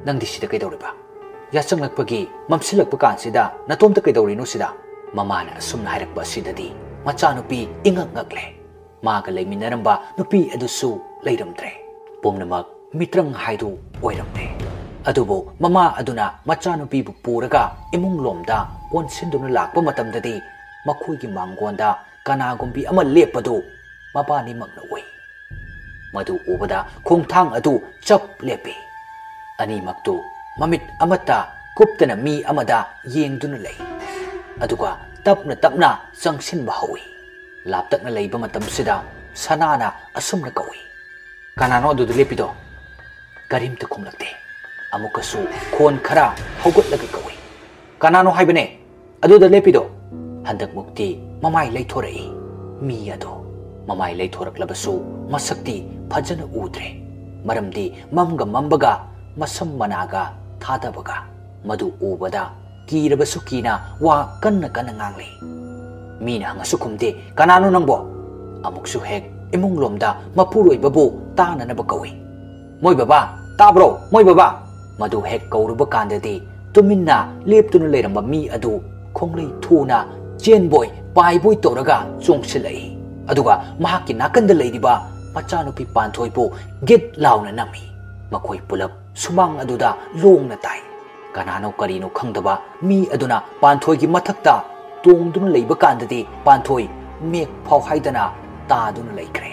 "ꯅꯪꯗꯤ ꯁꯤꯗ ꯀꯩꯗꯧꯔꯤꯕ? ꯌꯥꯆꯪꯂꯛꯄꯒꯤ ꯃꯝꯁꯤꯜꯂꯛꯄ ꯀꯥꯟꯁꯤꯗ ꯅꯇꯣꯝꯇ ꯀꯩꯗꯧꯔꯤꯅꯣ ꯁꯤꯗ?" ꯃꯃꯥꯅ ꯑꯁꯨꯝꯅ ꯍꯥꯏꯔꯛꯄ ꯑꯁꯤꯗꯗꯤ ꯃꯆꯥꯅꯨꯄꯤ ꯏꯉꯛ ꯉꯛꯂꯦ꯫ ꯃꯥꯒ ꯂꯩꯃꯤꯟꯅꯔꯝꯕ ꯅꯨꯄꯤ ꯑꯗꯨꯁꯨ ꯂꯩꯔꯝꯗ꯭ꯔꯦ꯫ ꯄꯨꯝꯅꯃꯛ ꯃꯤꯇ꯭ꯔꯪ ꯍꯥꯏꯗꯨ ꯑꯣꯏꯔꯝꯂꯦ꯫ ꯑꯗꯨꯕꯨ ꯃꯃꯥ ꯑꯗꯨꯅ ꯃꯆꯥꯅꯨꯄꯤꯕꯨ ꯄꯨꯔꯒ ꯏꯃꯨꯡ ꯂꯣꯝꯗ ꯑꯣꯟꯁꯤꯟꯗꯨꯅ ꯂꯥꯛꯄ ꯃꯇꯝꯗꯗꯤ ꯃꯈꯣꯏꯒꯤ ꯃꯥꯡꯒꯣꯟꯗ ꯀꯅꯥꯒꯨꯝꯕꯤ ꯑꯃ ꯂꯦꯞꯄꯗꯨ ꯃꯕꯥꯅꯤꯃꯛꯅ ꯎꯏ꯫ ꯃꯗꯨ ꯎꯕꯗ ꯈꯣꯡꯊꯥꯡ ꯑꯗꯨ ꯆꯞ ꯂꯦꯞꯄꯤ꯫ ꯑꯅꯤꯃꯛꯇꯨ ꯃꯃꯤꯠ ꯑꯃꯠꯇ ꯀꯨꯞꯇꯅ ꯃꯤ ꯑꯃꯗ ꯌꯦꯡꯗꯨꯅ ꯂꯩ꯫ ꯑꯗꯨꯒ ꯇꯞꯅ ꯇꯞꯅ ꯆꯪꯁꯤꯟꯕ ꯍꯧꯏ꯫ ꯂꯥꯞꯇꯛꯅ ꯂꯩꯕ ꯃꯇꯝꯁꯤꯗ ꯁꯅꯥꯅ ꯑꯁꯨꯝꯅ ꯀꯧꯏ, "ꯀꯅꯥꯅꯣ ꯑꯗꯨꯗ ꯂꯦꯞꯄꯤꯗꯣ?" ꯀꯔꯤꯝꯇ ꯈꯨꯝꯂꯛꯇꯦ꯫ ꯑꯃꯨꯛꯀꯁꯨ ꯈꯣꯟ ꯈꯔ ꯍꯧꯒꯠꯂꯒ ꯀꯧꯏ, "ꯀꯅꯥꯅꯣ ꯍꯥꯏꯕꯅꯦ ꯑꯗꯨꯗ ꯂꯦꯞꯄꯤꯗꯣ?" ꯍꯟꯗꯛꯃꯨꯛꯇꯤ ꯃꯃꯥꯏ ꯂꯩꯊꯣꯔꯛꯏ ꯃꯤ ꯑꯗꯣ꯫ ꯃꯃꯥꯏ ꯂꯩꯊꯣꯔꯛꯂꯕꯁꯨ ꯃꯁꯛꯇꯤ ꯐꯖꯅ ꯎꯗ꯭ꯔꯦ꯫ ꯃꯔꯝꯗꯤ ꯃꯝꯒ ꯃꯝꯕꯒ ꯃꯁꯝ ꯃꯅꯥꯒ ꯊꯥꯗꯕꯒ꯫ ꯃꯗꯨ ꯎꯕꯗ ꯀꯤꯔꯕꯁꯨ ꯀꯤꯅ ꯋꯥ ꯀꯟꯅ ꯀꯟꯅ ꯉꯥꯡꯂꯤ꯫ ꯃꯤꯅ ꯍꯪꯉꯁꯨ ꯈꯨꯝꯗꯦ, "ꯀꯅꯥꯅꯣ ꯅꯪꯕꯣ?" ꯑꯃꯨꯛꯁꯨ ꯍꯦꯛ ꯏꯃꯨꯡꯂꯣꯝꯗ ꯃꯄꯨꯔꯣꯏꯕꯕꯨ ꯇꯥꯅꯅꯕ ꯀꯧꯏ, "ꯃꯣꯏ ꯕꯕꯥ, ꯇꯥꯕ꯭ꯔꯣ, ꯃꯣꯏ ꯕꯕꯥ?" ꯃꯗꯨ ꯍꯦꯛ ꯀꯧꯔꯨꯕ ꯀꯥꯟꯗꯗꯤ ꯇꯨꯃꯤꯟꯅ ꯂꯦꯞꯇꯨꯅ ꯂꯩꯔꯝꯕ ꯃꯤ ꯑꯗꯨ ꯈꯣꯡꯂꯩ ꯊꯨꯅ ꯆꯦꯟꯕꯣꯏ ꯄꯥꯏꯕꯣꯏ ꯇꯧꯔꯒ ꯆꯣꯡꯁꯤꯜꯂꯛꯏ꯫ ꯑꯗꯨꯒ ꯃꯍꯥꯛꯀꯤ ꯅꯥꯀꯟꯗ ꯂꯩꯔꯤꯕ ꯃꯆꯥꯅꯨꯄꯤ ꯄꯥꯟꯊꯣꯏꯕꯨ ꯒꯤꯠ ꯂꯥꯎꯅ ꯅꯝꯃꯤ꯫ ꯃꯈꯣꯏ ꯄꯨꯂꯞ ꯁꯨꯃꯥꯡ ꯑꯗꯨꯗ ꯂꯣꯡꯅ ꯇꯥꯏ꯫ ꯀꯅꯥꯅꯣ ꯀꯔꯤꯅꯣ ꯈꯪꯗꯕ ꯃꯤ ꯑꯗꯨꯅ ꯄꯥꯟꯊꯣꯏꯒꯤ ꯃꯊꯛꯇ ꯇꯣꯡꯗꯨꯅ ꯂꯩꯕ ꯀꯥꯟꯗꯗꯤ ꯄꯥꯟꯊꯣꯏ ꯃꯦꯛ ꯐꯥꯎ ꯍꯥꯏꯗꯅ ꯇꯥꯗꯨꯅ ꯂꯩꯈ꯭ꯔꯦ꯫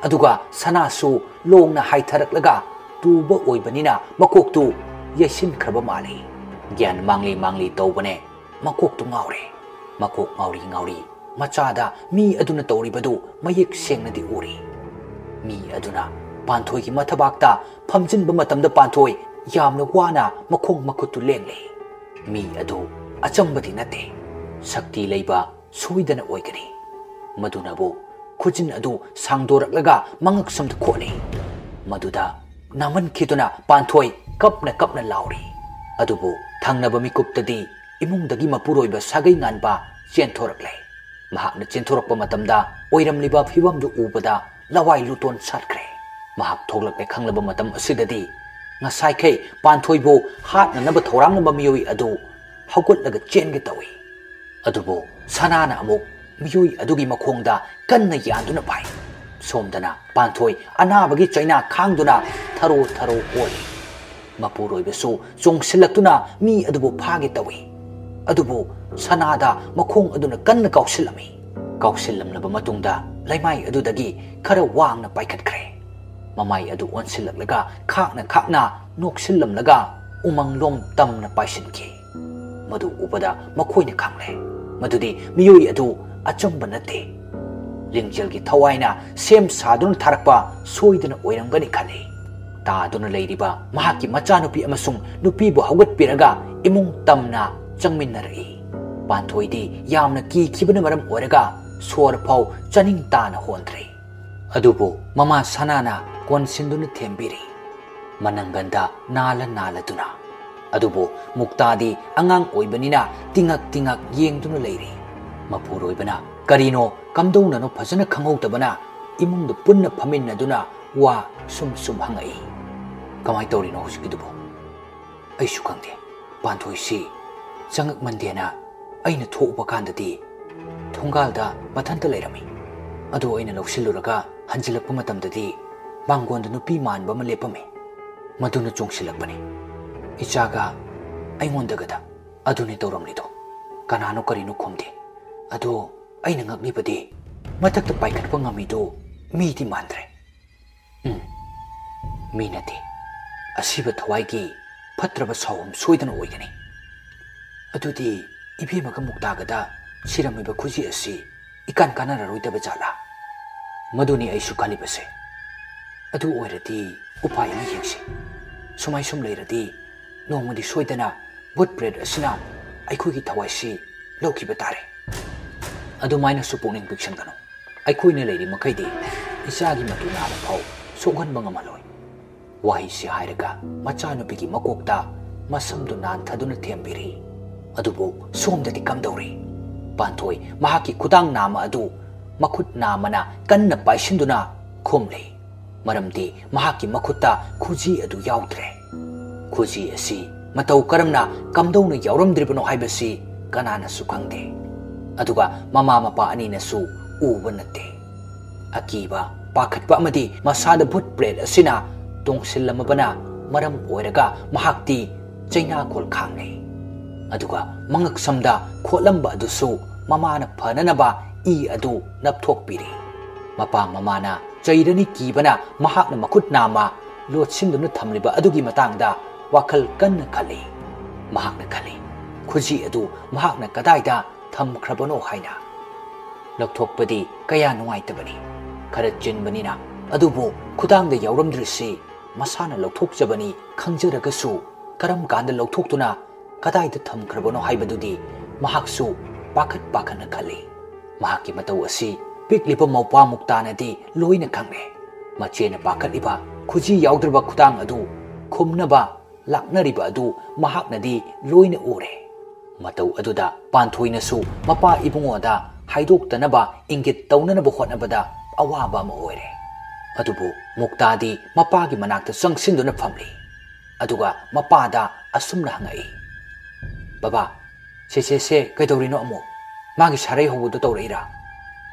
ꯑꯗꯨꯒ ꯁꯅꯥꯁꯨ ꯂꯣꯡꯅ ꯍꯥꯏꯊꯔꯛꯂꯒ ꯇꯨꯕ ꯑꯣꯏꯕꯅꯤꯅ ꯃꯀꯣꯛꯇꯨ ꯌꯩꯁꯤꯟꯈ꯭ꯔꯕ ꯃꯥꯜꯂꯤ꯫ ꯒ꯭ꯌꯥꯟ ꯃꯥꯡꯂꯤ ꯃꯥꯡꯂꯤ ꯇꯧꯕꯅꯦ꯫ ꯃꯀꯣꯛꯇꯨ ꯉꯥꯎꯔꯦ꯫ ꯃꯀꯣꯛ ꯉꯥꯎꯔꯤ ꯉꯥꯎꯔꯤ ꯃꯆꯥꯗ ꯃꯤ ꯑꯗꯨꯅ ꯇꯧꯔꯤꯕꯗꯨ ꯃꯌꯦꯛ ꯁꯦꯡꯅꯗꯤ ꯎꯔꯤ꯫ ꯃꯤ ꯑꯗꯨꯅ ꯄꯥꯟꯊꯣꯏꯒꯤ ꯃꯊꯕꯥꯛꯇ ꯐꯝꯖꯤꯟꯕ ꯃꯇꯝꯗ ꯄꯥꯟꯊꯣꯏ ꯌꯥꯝꯅ ꯋꯥꯅ ꯃꯈꯣꯡ ꯃꯈꯨꯠꯇꯨ ꯂꯦꯡꯂꯤ꯫ ꯃꯤ ꯑꯗꯨ ꯑꯆꯝꯕꯗꯤ ꯅꯠꯇꯦ꯫ ꯁꯛꯇꯤ ꯂꯩꯕ ꯁꯣꯏꯗꯅ ꯑꯣꯏꯒꯅꯤ꯫ ꯃꯗꯨꯅꯕꯨ ꯈꯨꯖꯤꯟ ꯑꯗꯨ ꯁꯥꯡꯗꯣꯔꯛꯂꯒ ꯃꯉꯛꯁꯝꯗ ꯈꯣꯠꯂꯤ꯫ ꯃꯗꯨꯗ ꯅꯥꯃꯟꯈꯤꯗꯨꯅ ꯄꯥꯟꯊꯣꯏ ꯀꯞꯅ ꯀꯞꯅ ꯂꯥꯎꯔꯤ꯫ ꯑꯗꯨꯕꯨ ꯊꯪꯅꯕ ꯃꯤꯀꯨꯞꯇꯗꯤ ꯏꯃꯨꯡꯗꯒꯤ ꯃꯄꯨꯔꯣꯏꯕ ꯁꯥꯒꯩ ꯉꯥꯟꯕ ꯆꯦꯟꯊꯣꯔꯛꯂꯦ꯫ ꯃꯍꯥꯛꯅ ꯆꯦꯟꯊꯣꯔꯛꯄ ꯃꯇꯝꯗ ꯑꯣꯏꯔꯝꯂꯤꯕ ꯐꯤꯕꯝꯗꯨ ꯎꯕꯗ ꯂꯋꯥꯏ ꯂꯨꯇꯣꯟ ꯁꯥꯠꯈ꯭ꯔꯦ꯫ ꯃꯍꯥꯛ ꯊꯣꯛꯂꯛꯂꯦ ꯈꯪꯂꯕ ꯃꯇꯝ ꯑꯁꯤꯗꯗꯤ ꯉꯁꯥꯏꯈꯩ ꯄꯥꯟꯊꯣꯏꯕꯨ ꯍꯥꯠꯅꯅꯕ ꯊꯧꯔꯥꯡꯅꯕ ꯃꯤꯑꯣꯏ ꯑꯗꯨ ꯍꯧꯒꯠꯂꯒ ꯆꯦꯟꯒꯦ ꯇꯧꯏ꯫ ꯑꯗꯨꯕꯨ ꯁꯅꯥꯅ ꯑꯃꯨꯛ ꯃꯤꯑꯣꯏ ꯑꯗꯨꯒꯤ ꯃꯈꯣꯡꯗ ꯀꯟꯅ ꯌꯥꯟꯗꯨꯅ ꯄꯥꯏ꯫ ꯁꯣꯝꯗꯅ ꯄꯥꯟꯊꯣꯏ ꯑꯅꯥꯕꯒꯤ ꯆꯩꯅꯥ ꯈꯥꯡꯗꯨꯅ ꯊꯔꯣ ꯊꯔꯣ ꯑꯣꯜꯂꯤ꯫ ꯃꯄꯨꯔꯣꯏꯕꯁꯨ ꯆꯣꯡꯁꯤꯜꯂꯛꯇꯨꯅ ꯃꯤ ꯑꯗꯨꯕꯨ ꯐꯥꯒꯦ ꯇꯧꯏ꯫ ꯑꯗꯨꯕꯨ ꯁꯅꯥꯗ ꯃꯈꯣꯡ ꯑꯗꯨꯅ ꯀꯟꯅ ꯀꯥꯎꯁꯤꯜꯂꯝꯃꯤ꯫ ꯀꯥꯎꯁꯤꯜꯂꯝꯂꯕ ꯃꯇꯨꯡꯗ ꯂꯩꯃꯥꯏ ꯑꯗꯨꯗꯒꯤ ꯈꯔ ꯋꯥꯡꯅ ꯄꯥꯏꯈꯠꯈ꯭ꯔꯦ꯫ ꯃꯃꯥꯏ ꯑꯗꯨ ꯑꯣꯟꯁꯤꯜꯂꯛꯂꯒ ꯈꯥꯛꯅ ꯈꯥꯛꯅ ꯅꯣꯛꯁꯤꯜꯂꯝꯂꯒ ꯎꯃꯪꯂꯣꯝ ꯇꯝꯅ ꯄꯥꯏꯁꯤꯟꯈꯤ꯫ ꯃꯗꯨ ꯎꯕꯗ ꯃꯈꯣꯏꯅ ꯈꯪꯂꯦ, ꯃꯗꯨꯗꯤ ꯃꯤꯑꯣꯏ ꯑꯗꯨ ꯑꯆꯝꯕ ꯅꯠꯇꯦ꯫ ꯂꯤꯡꯖꯦꯜꯒꯤ ꯊꯋꯥꯏꯅ ꯁꯦꯝ ꯁꯥꯗꯨꯅ ꯊꯥꯔꯛꯄ ꯁꯣꯏꯗꯅ ꯑꯣꯏꯔꯝꯒꯅꯤ ꯈꯜꯂꯤ꯫ ꯇꯥꯗꯨꯅ ꯂꯩꯔꯤꯕ ꯃꯍꯥꯛꯀꯤ ꯃꯆꯥꯅꯨꯄꯤ ꯑꯃꯁꯨꯡ ꯅꯨꯄꯤꯕꯨ ꯍꯧꯒꯠꯄꯤꯔꯒ ꯏꯃꯨꯡ ꯇꯝꯅ ꯆꯪꯃꯤꯟꯅꯔꯛꯏ꯫ ꯄꯥꯟꯊꯣꯏꯗꯤ ꯌꯥꯝꯅ ꯀꯤꯈꯤꯕꯅ ꯃꯔꯝ ꯑꯣꯏꯔꯒ ꯁꯣꯔ ꯐꯥꯎ ꯆꯥꯅꯤꯡ ꯇꯥꯅ ꯍꯣꯟꯗ꯭ꯔꯦ꯫ ꯑꯗꯨꯕꯨ ꯃꯃꯥ ꯁꯅꯥꯅ ꯀꯣꯟꯁꯤꯟꯗꯨꯅ ꯊꯦꯝꯕꯤꯔꯤ꯫ ꯃꯅꯪꯒꯟꯗ ꯅꯥꯜꯂ ꯅꯥꯜꯂꯗꯨꯅ꯫ ꯑꯗꯨꯕꯨ ꯃꯨꯛꯇꯥꯗꯤ ꯑꯉꯥꯡ ꯑꯣꯏꯕꯅꯤꯅ ꯇꯤꯉꯛ ꯇꯤꯉꯛ ꯌꯦꯡꯗꯨꯅ ꯂꯩꯔꯤ꯫ ꯃꯄꯨꯔꯣꯏꯕꯅ ꯀꯔꯤꯅꯣ ꯀꯝꯗꯧꯅꯅꯣ ꯐꯖꯅ ꯈꯪꯍꯧꯗꯕꯅ ꯏꯃꯨꯡꯗ ꯄꯨꯟꯅ ꯐꯝꯃꯤꯟꯅꯗꯨꯅ ꯋꯥ ꯁꯨꯝ ꯁꯨꯝ ꯍꯪꯉꯛꯏ꯫ "ꯀꯃꯥꯏꯅ ꯇꯧꯔꯤꯅꯣ ꯍꯧꯖꯤꯛꯀꯤꯗꯨꯕꯨ?" "ꯑꯩꯁꯨ ꯈꯪꯗꯦ꯫ ꯄꯥꯟꯊꯣꯏꯁꯤ ꯆꯪꯉꯛꯃꯟꯗꯦꯅ ꯑꯩꯅ ꯊꯣꯛꯎꯕ ꯀꯥꯟꯗꯗꯤ ꯊꯣꯡꯒꯥꯜꯗ ꯃꯊꯟꯇ ꯂꯩꯔꯝꯃꯤ꯫ ꯑꯗꯨ ꯑꯩꯅ ꯂꯧꯁꯤꯜꯂꯨꯔꯒ ꯍꯟꯖꯤꯜꯂꯛꯄ ꯃꯇꯝꯗꯗꯤ ꯃꯥꯡꯒꯣꯟꯗ ꯅꯨꯄꯤ ꯃꯥꯟꯕ ꯑꯃ ꯂꯦꯞꯄꯝꯃꯤ꯫ ꯃꯗꯨꯅ ꯆꯣꯡꯁꯤꯜꯂꯛꯄꯅꯤ꯫ ꯏꯆꯥꯒ ꯑꯩꯉꯣꯟꯗꯒꯗ ꯑꯗꯨꯅꯤ ꯇꯧꯔꯝꯂꯤꯗꯣ꯫ ꯀꯅꯥꯅꯣ ꯀꯔꯤꯅꯣ ꯈꯨꯝꯗꯦ꯫ ꯑꯗꯣ ꯑꯩꯅ ꯉꯛꯂꯤꯕꯗꯤ ꯃꯊꯛꯇ ꯄꯥꯏꯈꯠꯄ ꯉꯝꯃꯤꯗꯨ ꯃꯤꯗꯤ ꯃꯥꯟꯗ꯭ꯔꯦ꯫ ꯎꯝ, ꯃꯤ ꯅꯠꯇꯦ꯫ ꯑꯁꯤꯕ ꯊꯋꯥꯏꯒꯤ ꯐꯠꯇ꯭ꯔꯕ ꯁꯥꯎꯍꯨꯝ ꯁꯣꯏꯗꯅ ꯑꯣꯏꯒꯅꯤ꯫ ꯑꯗꯨꯗꯤ ꯏꯕꯦꯝꯃꯒ ꯃꯨꯛꯇꯥꯒꯗ ꯁꯤꯔꯝꯃꯤꯕ ꯈꯨꯖꯤ ꯑꯁꯤ ꯏꯀꯥꯟ ꯀꯥꯟꯅꯔꯔꯣꯏꯗꯕ ꯖꯥꯠꯂꯥ? ꯃꯗꯨꯅꯤ ꯑꯩꯁꯨ ꯈꯜꯂꯤꯕꯁꯦ꯫ ꯑꯗꯨ ꯑꯣꯏꯔꯗꯤ ꯎꯄꯥꯏ ꯑꯃ ꯌꯦꯡꯁꯤ꯫ ꯁꯨꯃꯥꯏ ꯁꯨꯝ ꯂꯩꯔꯗꯤ ꯅꯣꯡꯃꯗꯤ ꯁꯣꯏꯗꯅ ꯚꯨꯠ ꯄ꯭ꯔꯦꯠ ꯑꯁꯤꯅ ꯑꯩꯈꯣꯏꯒꯤ ꯊꯋꯥꯏꯁꯤ ꯂꯧꯈꯤꯕ ꯇꯥꯔꯦ꯫ ꯑꯗꯨꯃꯥꯏꯅꯁꯨ ꯄꯨꯛꯅꯤꯡ ꯄꯤꯛꯁꯟꯒꯅꯨ꯫ ꯑꯩꯈꯣꯏꯅ ꯂꯩꯔꯤ ꯃꯈꯩꯗꯤ ꯏꯆꯥꯒꯤ ꯃꯇꯨ ꯅꯥꯕ ꯐꯥꯎ ꯁꯣꯛꯍꯟꯕ ꯉꯝꯍꯜꯂꯣꯏ꯫ ꯋꯥꯍꯩꯁꯤ ꯍꯥꯏꯔꯒ ꯃꯆꯥꯅꯨꯄꯤꯒꯤ ꯃꯀꯣꯛꯇ ꯃꯁꯝꯗꯨ ꯅꯥꯟꯊꯗꯨꯅ ꯊꯦꯝꯕꯤꯔꯤ꯫ ꯑꯗꯨꯕꯨ ꯁꯣꯝꯗꯗꯤ ꯀꯝꯗꯧꯔꯤ? ꯄꯥꯟꯊꯣꯏ ꯃꯍꯥꯛꯀꯤ ꯈꯨꯗꯥꯡ ꯅꯥꯝꯃ ꯑꯗꯨ ꯃꯈꯨꯠ ꯅꯥꯝꯃꯅ ꯀꯟꯅ ꯄꯥꯏꯁꯤꯟꯗꯨꯅ ꯈꯨꯝꯂꯤ꯫ ꯃꯔꯝꯗꯤ ꯃꯍꯥꯛꯀꯤ ꯃꯈꯨꯠꯇ ꯈꯨꯖꯤ ꯑꯗꯨ ꯌꯥꯎꯗ꯭ꯔꯦ꯫ ꯈꯨꯖꯤ ꯑꯁꯤ ꯃꯇꯧ ꯀꯔꯝꯅ ꯀꯝꯗꯧꯅ ꯌꯥꯎꯔꯝꯗ꯭ꯔꯤꯕꯅꯣ ꯍꯥꯏꯕꯁꯤ ꯀꯅꯥꯅꯁꯨ ꯈꯪꯗꯦ꯫ ꯑꯗꯨꯒ ꯃꯃꯥ ꯃꯄꯥ ꯑꯅꯤꯅꯁꯨ ꯎꯕ ꯅꯠꯇꯦ꯫ ꯑꯀꯤꯕ, ꯄꯥꯈꯠꯄ ꯑꯃꯗꯤ ꯃꯁꯥꯗ ꯚꯨꯠ ꯄ꯭ꯔꯦꯠ ꯑꯁꯤꯅ ꯇꯣꯡꯁꯤꯜꯂꯝꯃꯕꯅ ꯃꯔꯝ ꯑꯣꯏꯔꯒ ꯃꯍꯥꯛꯇꯤ ꯆꯩꯅꯥꯈꯣꯜ ꯈꯥꯡꯂꯦ꯫ ꯑꯗꯨꯒ ꯃꯉꯛꯁꯝꯗ ꯈꯣꯠꯂꯝꯕ ꯑꯗꯨꯁꯨ ꯃꯃꯥꯅ ꯐꯅꯅꯕ ꯏ ꯑꯗꯨ ꯅꯞꯊꯣꯛꯄꯤꯔꯤ꯫ ꯃꯄꯥ ꯃꯃꯥꯅ ꯆꯩꯔꯅꯤ ꯀꯤꯕꯅ ꯃꯍꯥꯛꯅ ꯃꯈꯨꯠ ꯅꯥꯝꯃ ꯂꯣꯠꯁꯤꯟꯗꯨꯅ ꯊꯝꯂꯤꯕ ꯑꯗꯨꯒꯤ ꯃꯇꯥꯡꯗ ꯋꯥꯈꯜ ꯀꯟꯅ ꯈꯜꯂꯤ꯫ ꯃꯍꯥꯛꯅ ꯈꯜꯂꯤ, ꯈꯨꯖꯤ ꯑꯗꯨ ꯃꯍꯥꯛꯅ ꯀꯗꯥꯏꯗ ꯊꯝꯈ꯭ꯔꯕꯅꯣ ꯍꯥꯏꯅ꯫ ꯂꯧꯊꯣꯛꯄꯗꯤ ꯀꯌꯥ ꯅꯨꯡꯉꯥꯏꯇꯕꯅꯤ, ꯈꯔ ꯆꯤꯟꯕꯅꯤꯅ꯫ ꯑꯗꯨꯕꯨ ꯈꯨꯗꯥꯡꯗ ꯌꯥꯎꯔꯝꯗ꯭ꯔꯤꯁꯤ ꯃꯁꯥꯅ ꯂꯧꯊꯣꯛꯆꯕꯅꯤ ꯈꯪꯖꯔꯒꯁꯨ ꯀꯔꯝ ꯀꯥꯟꯗ ꯂꯧꯊꯣꯛꯇꯨꯅ ꯀꯗꯥꯏꯗ ꯊꯝꯈ꯭ꯔꯕꯅꯣ ꯍꯥꯏꯕꯗꯨꯗꯤ ꯃꯍꯥꯛꯁꯨ ꯄꯥꯈꯠ ꯄꯥꯈꯠꯅ ꯈꯜꯂꯤ꯫ ꯃꯍꯥꯛꯀꯤ ꯃꯇꯧ ꯑꯁꯤ ꯄꯤꯛꯂꯤꯕ ꯃꯧꯄ꯭ꯋꯥ ꯃꯨꯛꯇꯥꯅꯗꯤ ꯂꯣꯏꯅ ꯈꯪꯂꯦ꯫ ꯃꯆꯦꯅ ꯄꯥꯈꯠꯂꯤꯕ ꯈꯨꯖꯤ ꯌꯥꯎꯗ꯭ꯔꯕ ꯈꯨꯗꯥꯡ ꯑꯗꯨ ꯈꯨꯝꯅꯕ ꯂꯥꯛꯅꯔꯤꯕ ꯑꯗꯨ ꯃꯍꯥꯛꯅꯗꯤ ꯂꯣꯏꯅ ꯎꯔꯦ꯫ ꯃꯇꯧ ꯑꯗꯨꯗ ꯄꯥꯟꯊꯣꯏꯅꯁꯨ ꯃꯄꯥ ꯏꯕꯨꯡꯉꯣꯗ ꯍꯥꯏꯗꯣꯛꯇꯅꯕ ꯏꯪꯒꯤꯠ ꯇꯧꯅꯅꯕ ꯍꯣꯠꯅꯕꯗ ꯑꯋꯥꯕ ꯑꯃ ꯑꯣꯏꯔꯦ꯫ ꯑꯗꯨꯕꯨ ꯃꯨꯛꯇꯥꯗꯤ ꯃꯄꯥꯒꯤ ꯃꯅꯥꯛꯇ ꯆꯪꯁꯤꯟꯗꯨꯅ ꯐꯝꯂꯤ꯫ ꯑꯗꯨꯒ ꯃꯄꯥꯗ ꯑꯁꯨꯝꯅ ꯍꯪꯉꯛꯏ, "ꯕꯕꯥ, ꯆꯦꯆꯦꯁꯦ ꯀꯩꯗꯧꯔꯤꯅꯣ ꯑꯃꯨꯛ? ꯃꯥꯒꯤ ꯁꯥꯔꯩ ꯍꯧꯕꯗꯣ ꯇꯧꯔꯛꯏꯔꯥ?"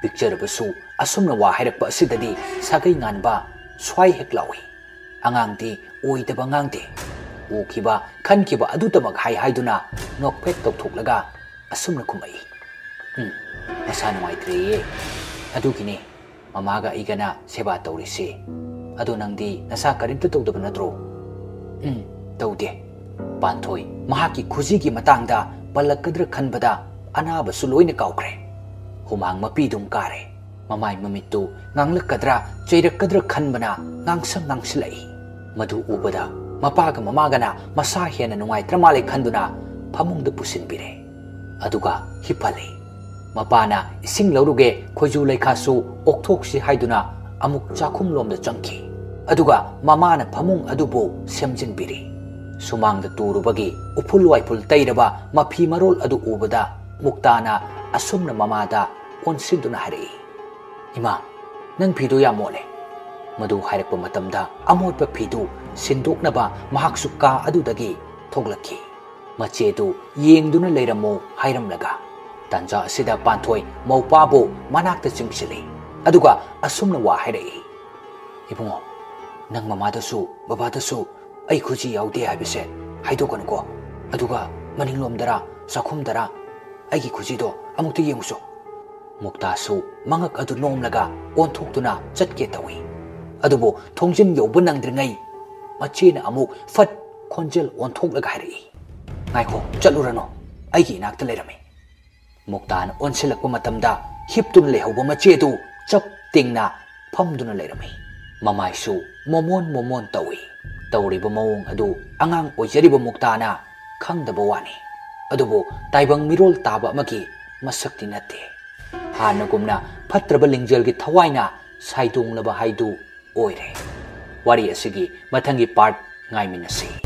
ꯄꯤꯛꯆꯔꯕꯁꯨ ꯑꯁꯨꯝꯅ ꯋꯥ ꯍꯥꯏꯔꯛꯄ ꯑꯁꯤꯗꯗꯤ ꯁꯥꯒꯩ ꯉꯥꯟꯕ ꯁ꯭ꯋꯥꯏ ꯍꯦꯛ ꯂꯥꯎꯏ꯫ ꯑꯉꯥꯡꯗꯤ ꯑꯣꯏꯗꯕ ꯉꯥꯡꯗꯦ꯫ ꯎꯈꯤꯕ, ꯈꯟꯈꯤꯕ ꯑꯗꯨꯇꯃꯛ ꯍꯥꯏ ꯍꯥꯏꯗꯨꯅ ꯅꯣꯛꯐꯦꯠ ꯇꯧꯊꯣꯛꯂꯒ ꯑꯁꯨꯝꯅ ꯈꯨꯝꯃꯛꯏ꯫ "ꯎꯝ, ꯅꯁꯥ ꯅꯨꯡꯉꯥꯏꯇ꯭ꯔꯦꯌꯦ꯫ ꯑꯗꯨꯒꯤꯅꯦ ꯃꯃꯥꯒ ꯑꯩꯒꯅ ꯁꯦꯕꯥ ꯇꯧꯔꯤꯁꯦ꯫ ꯑꯗꯣ ꯅꯪꯗꯤ ꯅꯁꯥ ꯀꯔꯤꯝꯇ ꯇꯧꯗꯕ ꯅꯠꯇ꯭ꯔꯣ?" "ꯎꯝ, ꯇꯧꯗꯦ꯫" ꯄꯥꯟꯊꯣꯏ ꯃꯍꯥꯛꯀꯤ ꯈꯨꯖꯤꯒꯤ ꯃꯇꯥꯡꯗ ꯄꯜꯂꯛꯀꯗ꯭ꯔꯥ ꯈꯟꯕꯗ ꯑꯅꯥꯕꯁꯨ ꯂꯣꯏꯅ ꯀꯥꯎꯈ꯭ꯔꯦ꯫ ꯍꯨꯃꯥꯡ ꯃꯄꯤꯗꯨꯝ ꯀꯥꯔꯦ꯫ ꯃꯃꯥꯏ ꯃꯃꯤꯠꯇꯨ ꯉꯥꯡꯂꯛꯀꯗ꯭ꯔꯥ ꯆꯩꯔꯛꯀꯗ꯭ꯔꯥ ꯈꯟꯕꯅ ꯉꯥꯡꯁꯪ ꯉꯥꯡꯁꯤꯜꯂꯛꯏ꯫ ꯃꯗꯨ ꯎꯕꯗ ꯃꯄꯥꯒ ꯃꯃꯥꯒꯅ ꯃꯁꯥ ꯍꯦꯟꯅ ꯅꯨꯡꯉꯥꯏꯇ꯭ꯔ ꯃꯥꯜꯂꯦ ꯈꯟꯗꯨꯅ ꯐꯃꯨꯡꯗ ꯄꯨꯁꯤꯟꯕꯤꯔꯦ꯫ ꯑꯗꯨꯒ ꯍꯤꯞꯍꯜꯂꯤ꯫ ꯃꯄꯥꯅ "ꯏꯁꯤꯡ ꯂꯧꯔꯨꯒꯦ, ꯈꯣꯏꯖꯨ ꯂꯩꯈꯥꯁꯨ ꯑꯣꯛꯊꯣꯛꯁꯤ" ꯍꯥꯏꯗꯨꯅ ꯑꯃꯨꯛ ꯆꯥꯛꯈꯨꯝꯂꯣꯝꯗ ꯆꯪꯈꯤ꯫ ꯑꯗꯨꯒ ꯃꯃꯥꯅ ꯐꯃꯨꯡ ꯑꯗꯨꯕꯨ ꯁꯦꯝꯖꯤꯟꯕꯤꯔꯤ꯫ ꯁꯨꯃꯥꯡꯗ ꯇꯨꯔꯨꯕꯒꯤ ꯎꯐꯨꯜ ꯋꯥꯏꯐꯨꯜ ꯇꯩꯔꯕ ꯃꯐꯤ ꯃꯔꯣꯜ ꯑꯗꯨ ꯎꯕꯗ ꯃꯨꯛꯇꯥꯅ ꯑꯁꯨꯝꯅ ꯃꯃꯥꯗ ꯑꯣꯟꯁꯤꯟꯗꯨꯅ ꯍꯥꯏꯔꯛꯏ, "ꯏꯃꯥ, ꯅꯪ ꯐꯤꯗꯨ ꯌꯥꯝ ꯃꯣꯠꯂꯦ꯫" ꯃꯗꯨ ꯍꯥꯏꯔꯛꯄ ꯃꯇꯝꯗ ꯑꯃꯣꯠꯄ ꯐꯤꯗꯨ ꯁꯤꯟꯗꯣꯛꯅꯕ ꯃꯍꯥꯛꯁꯨ ꯀꯥ ꯑꯗꯨꯗꯒꯤ ꯊꯣꯛꯂꯛꯈꯤ꯫ ꯃꯆꯦꯗꯨ ꯌꯦꯡꯗꯨꯅ ꯂꯩꯔꯝꯃꯨ ꯍꯥꯏꯔꯝꯂꯒ꯫ ꯇꯥꯟꯖꯥ ꯑꯁꯤꯗ ꯄꯥꯟꯊꯣꯏ ꯃꯧꯄꯥꯕꯨ ꯃꯅꯥꯛꯇ ꯆꯤꯡꯁꯤꯜꯂꯤ꯫ ꯑꯗꯨꯒ ꯑꯁꯨꯝꯅ ꯋꯥ ꯍꯥꯏꯔꯛꯏ, "ꯏꯕꯨꯡꯉꯣ, ꯅꯪ ꯃꯃꯥꯗꯁꯨ ꯕꯕꯥꯗꯁꯨ ꯑꯩ ꯈꯨꯖꯤ ꯌꯥꯎꯗꯦ ꯍꯥꯏꯕꯁꯦ ꯍꯥꯏꯗꯣꯛꯀꯅꯨꯀꯣ꯫ ꯑꯗꯨꯒ ꯃꯅꯤꯡꯂꯣꯝꯗꯔ ꯆꯥꯛꯈꯨꯝꯗꯔ ꯑꯩꯒꯤ ꯈꯨꯖꯤꯗꯣ ꯑꯃꯨꯛꯇ ꯌꯦꯡꯉꯨꯆꯣ꯫" ꯃꯨꯛꯇꯥꯁꯨ ꯃꯉꯛ ꯑꯗꯨ ꯅꯣꯝꯂꯒ ꯑꯣꯟꯊꯣꯛꯇꯨꯅ ꯆꯠꯀꯦ ꯇꯧꯏ꯫ ꯑꯗꯨꯕꯨ ꯊꯣꯡꯖꯤꯟ ꯌꯧꯕ ꯅꯪꯗ꯭ꯔꯤꯉꯩ ꯃꯆꯦꯅ ꯑꯃꯨꯛ ꯐꯠ ꯈꯣꯟꯖꯦꯜ ꯑꯣꯟꯊꯣꯛꯂꯒ ꯍꯥꯏꯔꯛꯏ, "ꯉꯥꯏꯈꯣ, ꯆꯠꯂꯨꯔꯅꯨ, ꯑꯩꯒꯤ ꯏꯅꯥꯛꯇ ꯂꯩꯔꯝꯃꯤ꯫" ꯃꯨꯛꯇꯥꯅ ꯑꯣꯟꯁꯤꯜꯂꯛꯄ ꯃꯇꯝꯗ ꯍꯤꯞꯇꯨꯅ ꯂꯩꯍꯧꯕ ꯃꯆꯦ ꯑꯗꯨ ꯆꯞ ꯇꯤꯡꯅ ꯐꯝꯗꯨꯅ ꯂꯩꯔꯝꯃꯤ꯫ ꯃꯃꯥꯏꯁꯨ ꯃꯣꯃꯣꯟ ꯃꯣꯃꯣꯟ ꯇꯧꯏ꯫ ꯇꯧꯔꯤꯕ ꯃꯑꯣꯡ ꯑꯗꯨ ꯑꯉꯥꯡ ꯑꯣꯏꯖꯔꯤꯕ ꯃꯨꯛꯇꯥꯅ ꯈꯪꯗꯕ ꯋꯥꯅꯤ꯫ ꯑꯗꯨꯕꯨ ꯇꯥꯏꯕꯪ ꯃꯤꯔꯣꯜ ꯇꯥꯕ ꯑꯃꯒꯤ ꯃꯁꯛꯇꯤ ꯅꯠꯇꯦ꯫ ꯍꯥꯟꯅꯒꯨꯝꯅ ꯐꯠꯇ꯭ꯔꯕ ꯂꯤꯡꯖꯦꯜꯒꯤ ꯊꯋꯥꯏꯅ ꯁꯥꯏꯗꯣꯡꯂꯕ ꯍꯥꯏꯗꯨ ꯑꯣꯏꯔꯦ꯫ ꯋꯥꯔꯤ ꯑꯁꯤꯒꯤ ꯃꯊꯪꯒꯤ part ꯉꯥꯏꯃꯤꯟꯅꯁꯤ꯫